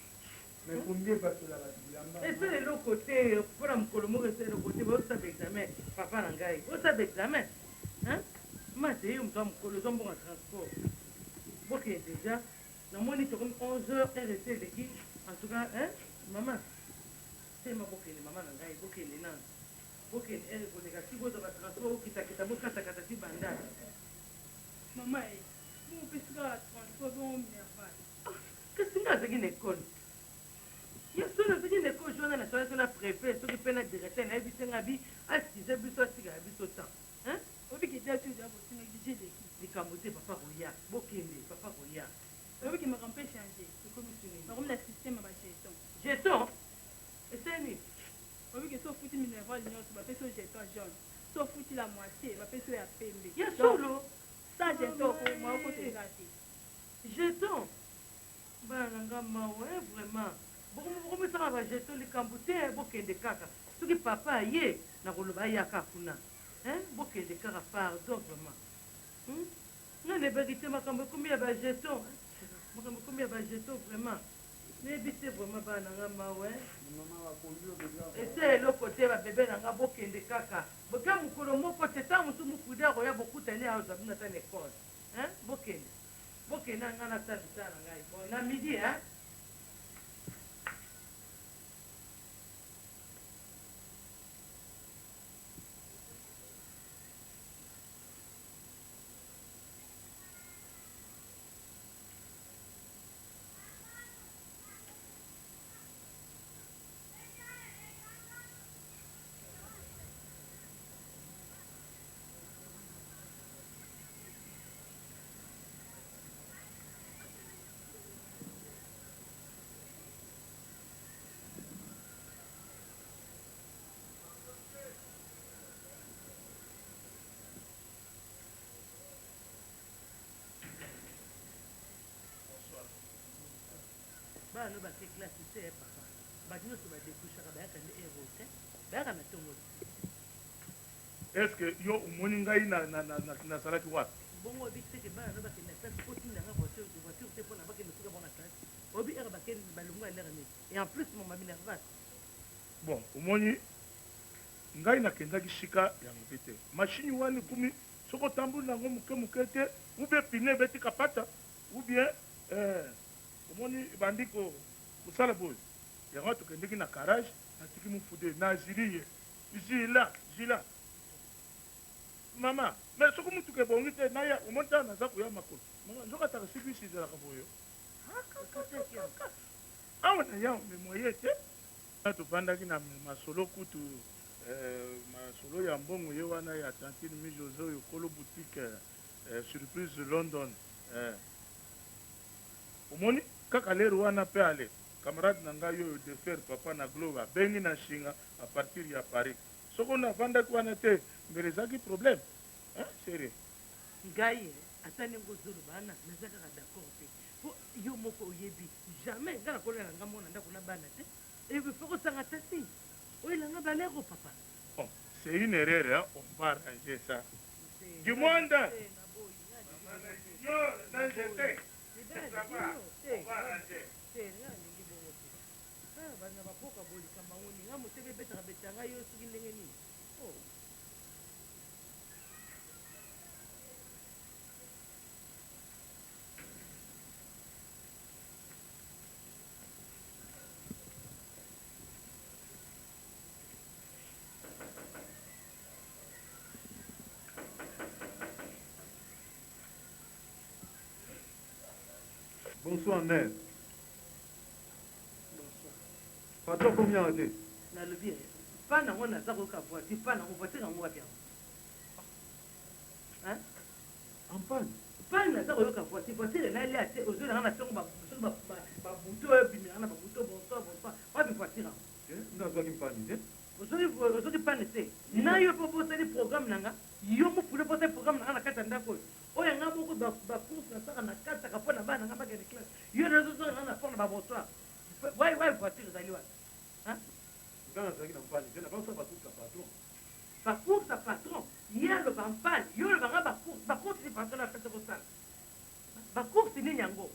Mais combien epasola bato bilamba? Esala eloko te mpo na mokolo moko esala eloko te bosala baexamen papa na ngai bosala baexamen mate yo moto ya mokolo ozwa mbongo ya transport bokende deja namoni tokomi 11 heures heure esi eleki en tout cas hein mama tema bokende mama na ngai bokende nanu bokende heure ekoleka ti bozwa batransport bokitakita bokatakata ti bandal mama e bopesi kaka transport bongo minerval. Kasi nga azalaki na ecole ya solo nazalaki na ecole jour wana nasolaki na prefet soki mpe na directeur nayebisi nga bi askize biso atikala biso temps hein Oyebi ke date oyo deja bosengaki deja eleki. Likambo te papa koya bokende papa koya. Oyebi ke makambo mpe echange. Ekomi su nini? Bakomi na système ya ba jeton. Jeton? Esali nini? Oyebi ke soki ofuti minerval nyonso bapesi yo jeton jaune, soki ofuti la moitie bapesi yo ya pembe. Ya solo? Sans jeton moyen okota eza te. Jeton? Bana na nga mawa hein vraiment. Bokomisaka ba jeton likambo te hein, bokende kaka. Soki papa aye nakoloba ayaka kuna hein, bokende kaka pardon vraiment. Nga nayebaki te makambo ekomi ya ba jeton. Makambo ekomi ya ba jeton vraiment. Nayebi te vraiment bana na nga mawa hein. Ese eloko te ba bebe na nga bokende kaka. Boke mokolo moko te tango mosusu mukude akoya bokutani azwa bino ata na ecole hein, bokende. Bokende na nga nasala misala na ngai. Bon, na midi hein. Bana no bake classe te eh papa. Bato nyonso ba decouchaka bayaka nde heure oyo te. Bayaka na tongo te. Est ce que yo omoni ngai nazalaki wapi? Bongo oyebi te ke bana no bakende na classe otinda nga voiture voiture te pona bakende esika bango na classe. Oyebi heure bakende balongwa ya l'heure nini? Et en plus mama minerval. Bon omoni ngai nakendaki sika ya mabe te. Machine wana ekomi soki otamboli na yango moke moke te ou bien pneu ebeti kapata ou bien eh, omoni ebandi kosala boye. Yango tokendeki na garage natiki mofude nazili ye Zila, zila. Mama, mais soki mutuka ebongi te naya, omoni tala naza koya makolo. Mama, nzoka taxi bus ezalaka boye. Awa na yawa mais moyen te. Tofandaki na masolo kutu eh, masolo ya mbongo ye wana ya tantine mi Jose oyo kolo boutique eh, surprise London eh. Omoni kaka lere wana pe ale camarade na ngai oyo defer papa na Globe abengi na shinga à partir ya Paris soko na vandaki wana te mbele ezalaki problème hein chérie. Ngai eh, ata ndenge ozoloba wana naza kaka d'accord te po yo moko oyebi jamais ngai nakolela na ngai mwana ndako na bana te et faut kosanga taxi oyela ngai balero papa. Bon, c'est une erreur hein, on va arranger ça. Du monde. Yo, na nzete. Ça va, on va arranger. Ah, bana baboka boye likambo yango nini nga motema ebetaka betaka ngai yo soki ndenge nini oh. Bonsoir mère. Patron akomi awa te? Nalobi eh, pa nango naza koyoka voiture, pa nango voiture yango wapi yango? Hein? En panne? Panne naza koyoka voiture, voiture enalia te, ozwi nanga na tongo ba soki ba ba buto oyo ebimela na ba buto bonsoir bonsoir, wapi voiture yango? Eh, nga azwaki panne te. Ozwaki ozwaki panne te. Na yo pe obosani programme na nga, yo mufulu obosani programme na nga na kati ya ndako oyo. Oyo nga moko ba ba course nasalaka na kataka mpo na bana nga bakende classe. Yo nazo zonga nga na port na ba bonsoir. Why why voiture ezali wapi? Hein? Nga nazalaki na mpani te, nakosala ba course ya patron. Ba course ya patron, ye aloba mpani, yo oloba nga ba course, ba course nini patron apesa kosala? Ba course nini yango?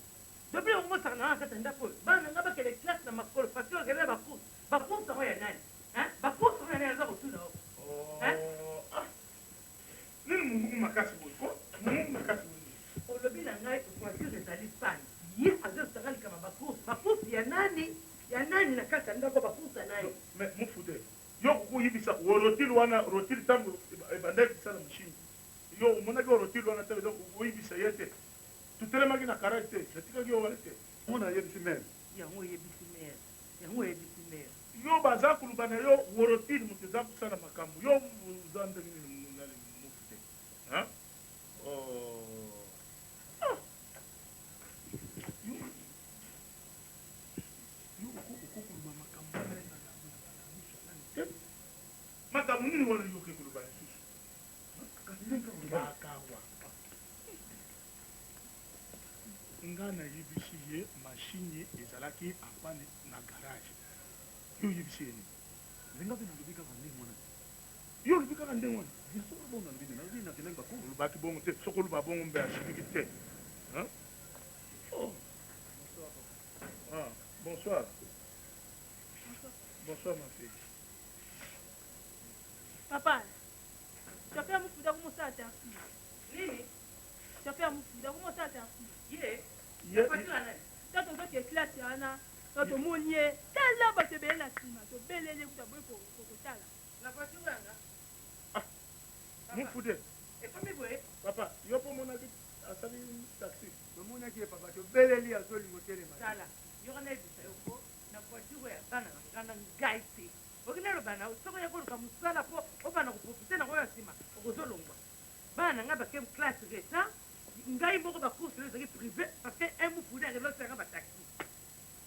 Depuis yango mosaka na nga kati ya ndako oyo, bana na nga bakende classe na makolo parce que bakende na ba course. Ba course yango ya nani? Hein? Ba course yango ya nani aza kotuna yo? Hein? Nini mungungu makasi boye ko? Mungungu makasi boye nini? Olobi na ngai voiture ezali panne. Ye azo sala likama ba course. Ba course ya nani? Ya nani na kati ya ndako ba course ya nani? Mais mufude yo okoki koyibisa rotile wana rotile ntango ebandaki kosala machine yo omonaki rotile wana te okoyibisa ye te totelemaki na garage te natikaki yo wana te Mona ayebisi mère. Yango oyebisi mère. Yango oyebisi mère. Yo baza koloba na yo worotile moto eza kosala makambo yo oza ndenge nini nani mofu te hein? Oh. Ah. Yo yo okokoloba makambo wana na miso ya nani te makambo nini wana yo oke koloba lisusu kakawa Nga nayebisi ye machine ezalaki en panne na garage. Yo oyebisi ye nini? Mais nga pe nalobi kaka ndenge wana te. Yo olobi kaka ndenge wana? Bien sûr bongo nalobi nini? Nalobi nakendaki ba cours. Olobaki bongo te. Soki oloba bongo mbe asiliki te. Hein? Oh. Ah, bonsoir. Bonsoir ma fille. Papa, chauffeur mufuta kumosala taxi. Nini? Chauffeur mufuta kumosala taxi. Ye. Ye. Tata ozoke classe wana to tomoni ye tala bato ebele na nsima tobeleli ye kuta boye kotala. Na voiture yanga. Ah. Mufude. Ekomi boye. Papa, yo po monaki asali taxi. Tomonaki ye papa, tobeleli azolingo telema. Tala, yoka nayebisa yo ko na voiture ya bana na nga na ngai te. Oki naloba na yo soki oya koluka mosala po obanda koprofite nango ya nsima okozolongwa. Bana na ngai bake classe retard, ngai moko ba course oyo ezalaki privé parce que un mufude akelosela nga ba taxi.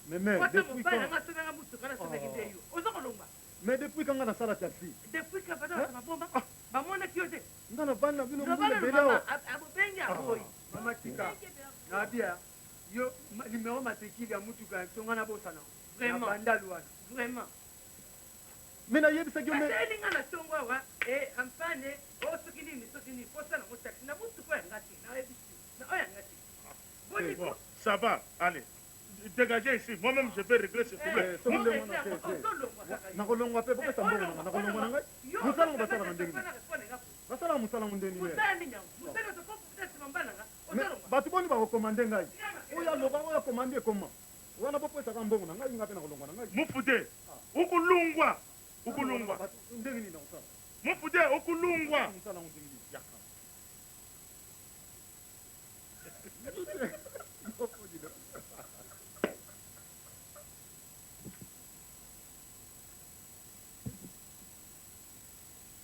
Mais mère, Wata depuis mobali quand? na nga asombi nga motuka nasombaki nde yo. Oza kolongwa. Mais depuis quand nga nasala taxi? Depuis quand baza bato maboma? Bamonaki yo te. Nga navandi na bino Loba mbula nanu ebele mama, awa. abobengi aboyi. Mama tika. Nabia. Yo numéro matricule ya mutuka ya biso nga nabosana. Vraiment. Na bandal wana. Vraiment. Mais nayebisaki yo mais Asali nga na tongo awa eh ampane oh soki nini soki nini posa nango taxi na mutuka ya nga te nayebisi na oyo ya nga te. Boni Bon, ça va, allez. Dégagez ici. Moi-même, je vais régler ce problème. Eh, soki ndenge wana te, te. Nakolongwa mpe bopesa mbongo na nga, nakolongwa na ngai. Mosala yango basalaka ndenge nini? Basalaka mosala yango ndenge nini? Mosala nini yango? Mosala nyonso po nsima mbala nga. Mais bato boni bakokomande ngai? Oyo aloba oyo akomande ekoma. Wana bopesaka mbongo na ngai, ngai mpe nakolongwa na ngai. Mufude, ukulungwa, ukulungwa. Ndenge nini nakosala? Mufude, ukulungwa. Mosala yango ndenge nini? Yaka.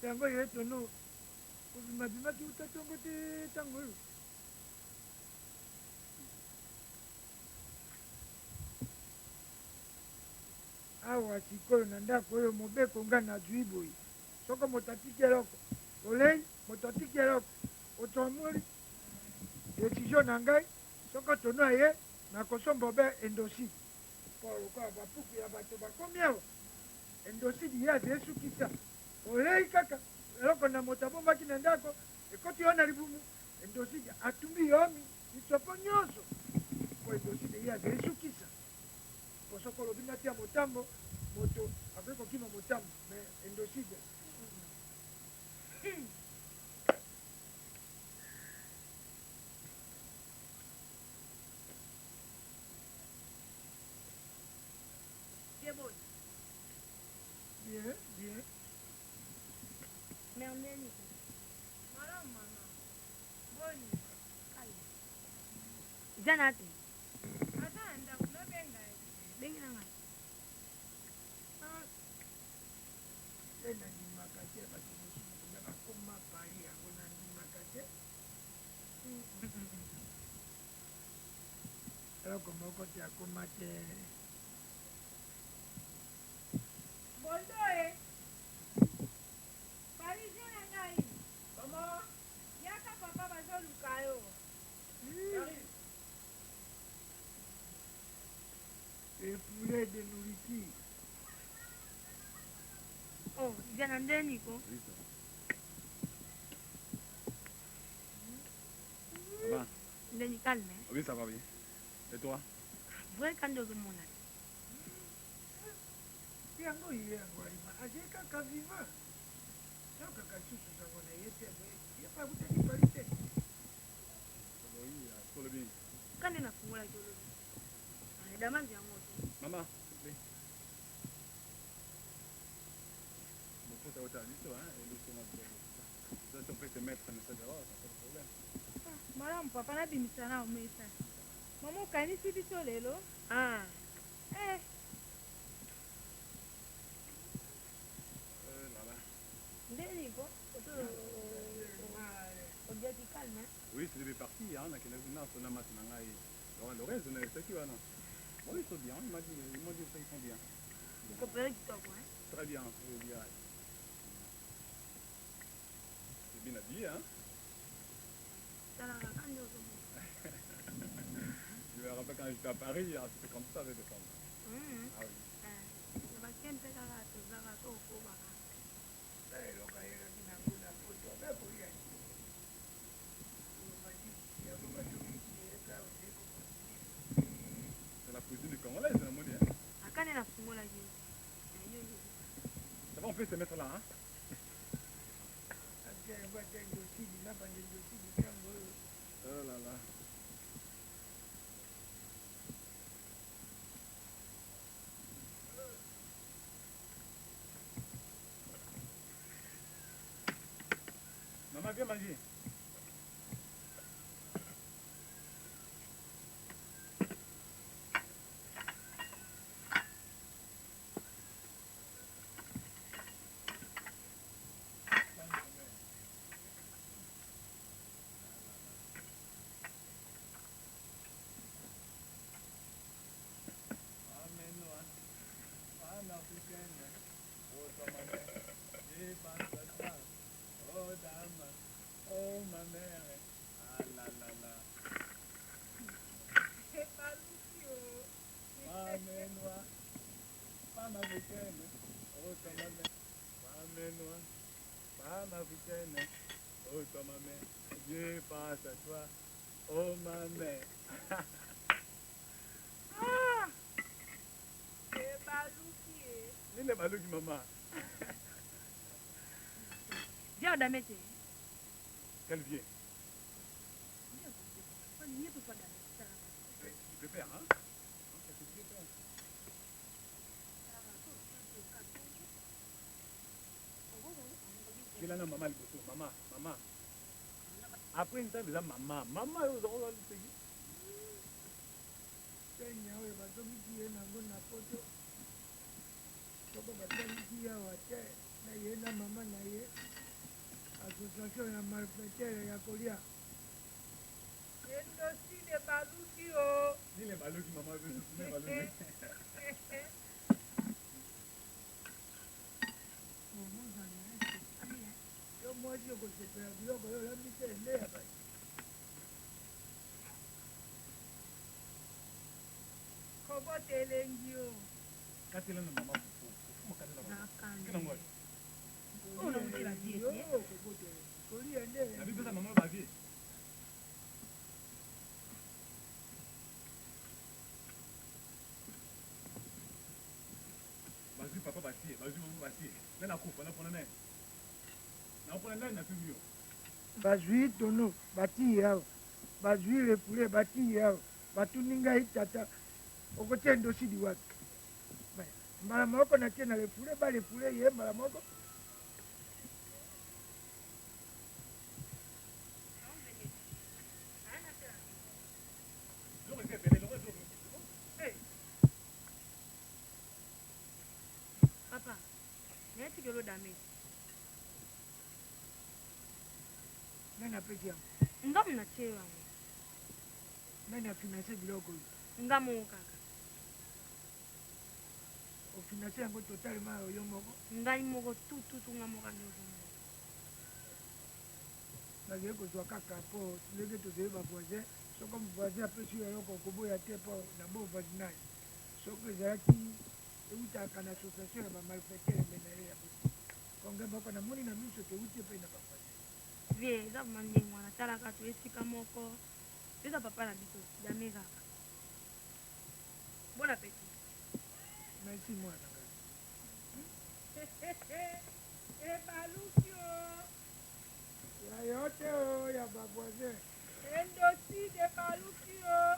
Yango ye tono obimabimaki uta ntongo te ntango oyo. Awa sikoyo na ndako oyo mobeko nga nazwi boye, soko moto atiki eloko olei, moto atiki eloko otomoli. Decision na ngai soko tono aye nakosomba obe endoside mpo lokola bapuku ya bato bakomi awa endoside ye aze esukisa olei kaka eloko na moto abombaki na ndako ekoti yo na libumu endoside atumbi yo misopo nyonso mpo endoside ye aze esukisa mpo soko olobi natia motambo moto akoki kokima motambo mais endoside Bien, bien. Mère Neni. Malamu mama. Boni. Jana te. Aza na ndako nabenga ye. Bengi na ngai. Te nandimaka te bato mosusu mpenza bakoma Paris yango nandimaka te. Eloko moko te akoma te. Bondo e. Parisien na ngai. Mama. Yaka papa bazoluka yo. Et poulet de nourriture. Oh, Diana nde Nico. Oui, ça va. Ça va? Ndeni calme. hein? Oui, ça va bien. Et toi? Vrai kande ozomona. Yango ye yango alima azali kaka vivant nayokaka lisusu sango na ye te boye ye mpe akutaki pali te. Oui, solo bien. Kande nafungolaki olobi. Damanzi yango te. Maman, s'il te plaît. Bon, faut ça, hein, et le son, ça, si on peut se mettre mais ça, ça va, pas de problème. Malamu papa nabimisa na omesa. Mama okanisi biso lelo? Ah. Eh. Là là. Nde Nico, odiaki calme. hein? Oui, c'est parti, hein, na kena na sona masi na ngai. Laurent Lorenzo na yesaki wana. Bon, ils sont bien, il m'a dit, ils m'ont dit qu'ils sont bien. Kopere kitoko, hein? Très bien, je dirais. C'est bien habillé, hein. Talaka kande ozomona. Je me rappelle quand j'étais à Paris, hein, c'était comme ça avec des femmes. Ah oui. Na bakie mpe kaka tozaka to okobaka. Eloko ayelaki nango na poto abe kolia C'est la cuisine congolaise, la monnaie. Hein. Akande nafungolaki. Ça va, on peut se mettre là, hein. Atia yango ata endosidi na banda endosidi ntango oyo. Oh là là. Maman, viens manger. Oh mame. Ah! Ebaluki e. Nini ebaluki mama? Viens odame te. Quel vieux? Tu préfères, hein? Kela na mama liboso, mama, mama. Après nzambe eza mama, mama yo ozango liseki. Kenya oyo bazongisi ye nango na poto soko basalisi ye awa te na ye na mama na ye association ya malfaiteur ya kolia Endoside baluki o. Nini baluki mama nini baluki. Yo mwasi okosepela biloko yo olambi te nde ya bato. Kobota elengi o. Katela na mama fufu. Fufu makatela mama. Kena ngwa. Oyo nakuti ba vie te. Kolia nde. Na bipesa mama ba vie. Bazwi papa batie, bazwi mama batie. Nani akufa napona nani? Napona nani natuni yo? Bazwi tono batii awa, bazwi refoule batii awa, batuni ngai tata okotia endosidi wapi? Mbala moko natie na refoule, ba refoule ye mbala moko. Papa, nayetikelo dame. Nani apesi yango? Nga natie yango. Nani afinanse biloko oyo? Nga moko kaka. Ofinanse yango totalement yo moko? Ngai moko tututu nga moko nyonso. Nazali kozwa kaka mpo ndenge tozali ba voisin, soko voisin apesi yo eloko okoboya te mpo na bon voisinage. Soki ezalaki eutaka na association ya ba malfaiteurs me na ye ya bosi. Konge moko namoni na miso te euti epai na ba voisin. Vie eza vraimen ndenge wana, talaka to esika moko eza papa na biso dame kaka. Bon appétit. Merci mwana ngai. Ebaluki o. Ya yo te o ya ba voisin. Endoside ebaluki o.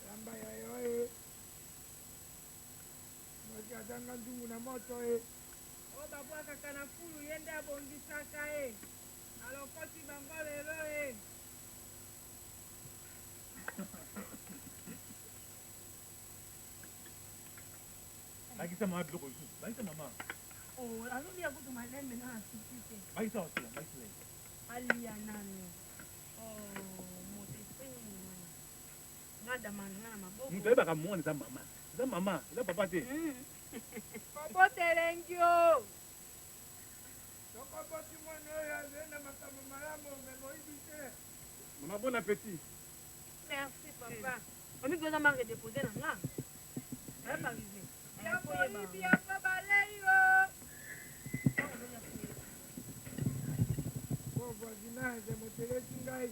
Lamba ya yo e. Mwasi azanga nzungu na moto e. Oyo babwakaka na fulu ye nde abongisaka e. Alokoti bango lelo e. Bakisa mama biloko lisusu. Bakisa mama. Oh, azolia kutu malembe na asuki te. Bakisa osila, bakisa ye. Alia nanu. Oh, moto esprit nini wana? Nga damana nga na maboko. Moto ayebaka mwana eza mama. Eza mama, eza papa te. Kobota elengi o. Soki oboti mwana oyo azali na makambo malamu me moyibi te. Mama bon appétit. Merci papa. Omi oza marque déposé na nga. Oya parisien. Ya moyibi ya pa balei o. Bon voisinage motelesi ngai.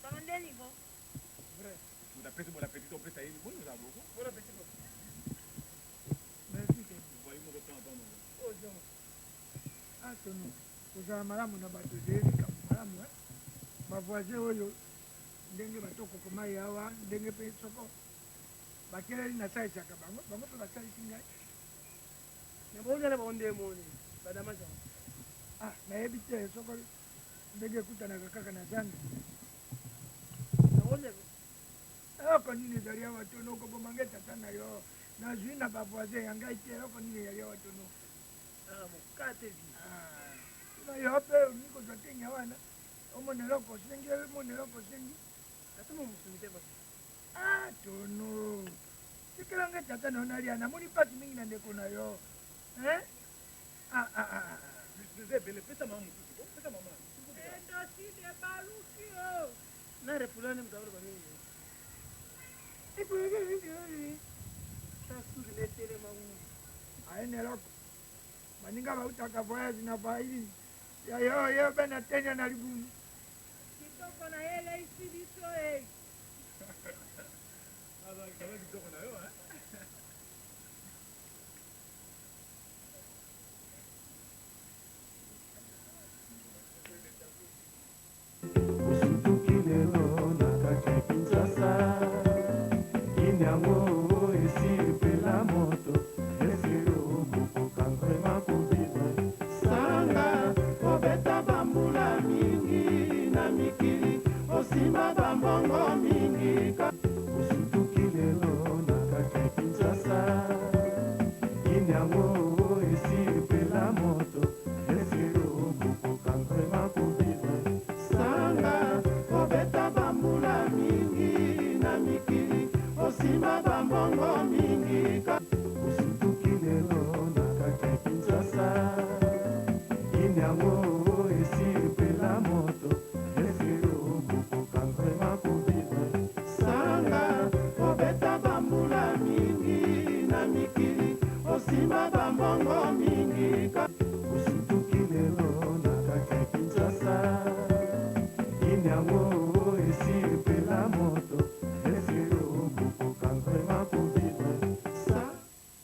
Tono nde niveau. Vrai. Moto apesi bon appétit opesa ye boni ozala boko. Bon appétit papa. Merci. Voyez moko temps temps. Oh Jean. Ah tono. Kozala malamu na bato ezali likambo malamu eh. Ba voisin oyo ndenge batokoko mai awa ndenge mpe soko bakeleli nasalisaka bango bango mpe basalisi ngai. Na boza na bango nde moni badama Jean. Ah nayebi te soko ndenge ekutanaka kaka na zando. Eloko nini ezali awa tono okoboma ngai tata na yo nazwi na ba voisin ya ngai te eloko nini ezali awa tono. Ah mokate vi. Ah na yo mpe olingi kozwa te nya wana omona eloko osengi omona eloko osengi. Ata mo mosuni te papa. Ah tono tikela ngai tata na yo nalia namoni mpasi mingi na ndeko na yo hein? Ah, ah, ah. Eza ebele pesa mama mosusu ko pesa mama. Endoside ebaluki o. Na refula nde moto akoloba mingi. Ta suki nde etelema kuna. Aye na eloko baninga bautaka voyage na valise. Yaya oyo be na tenya na libumu. Kitoko na ye eleisi biso e. Kitoko na yo, hein? Osutuki lelo na kati ya Kinshasa, Kin yango esi epela moto, eske okokoka vraiment kovivre? Sanga obeta bambula mingi na mikili.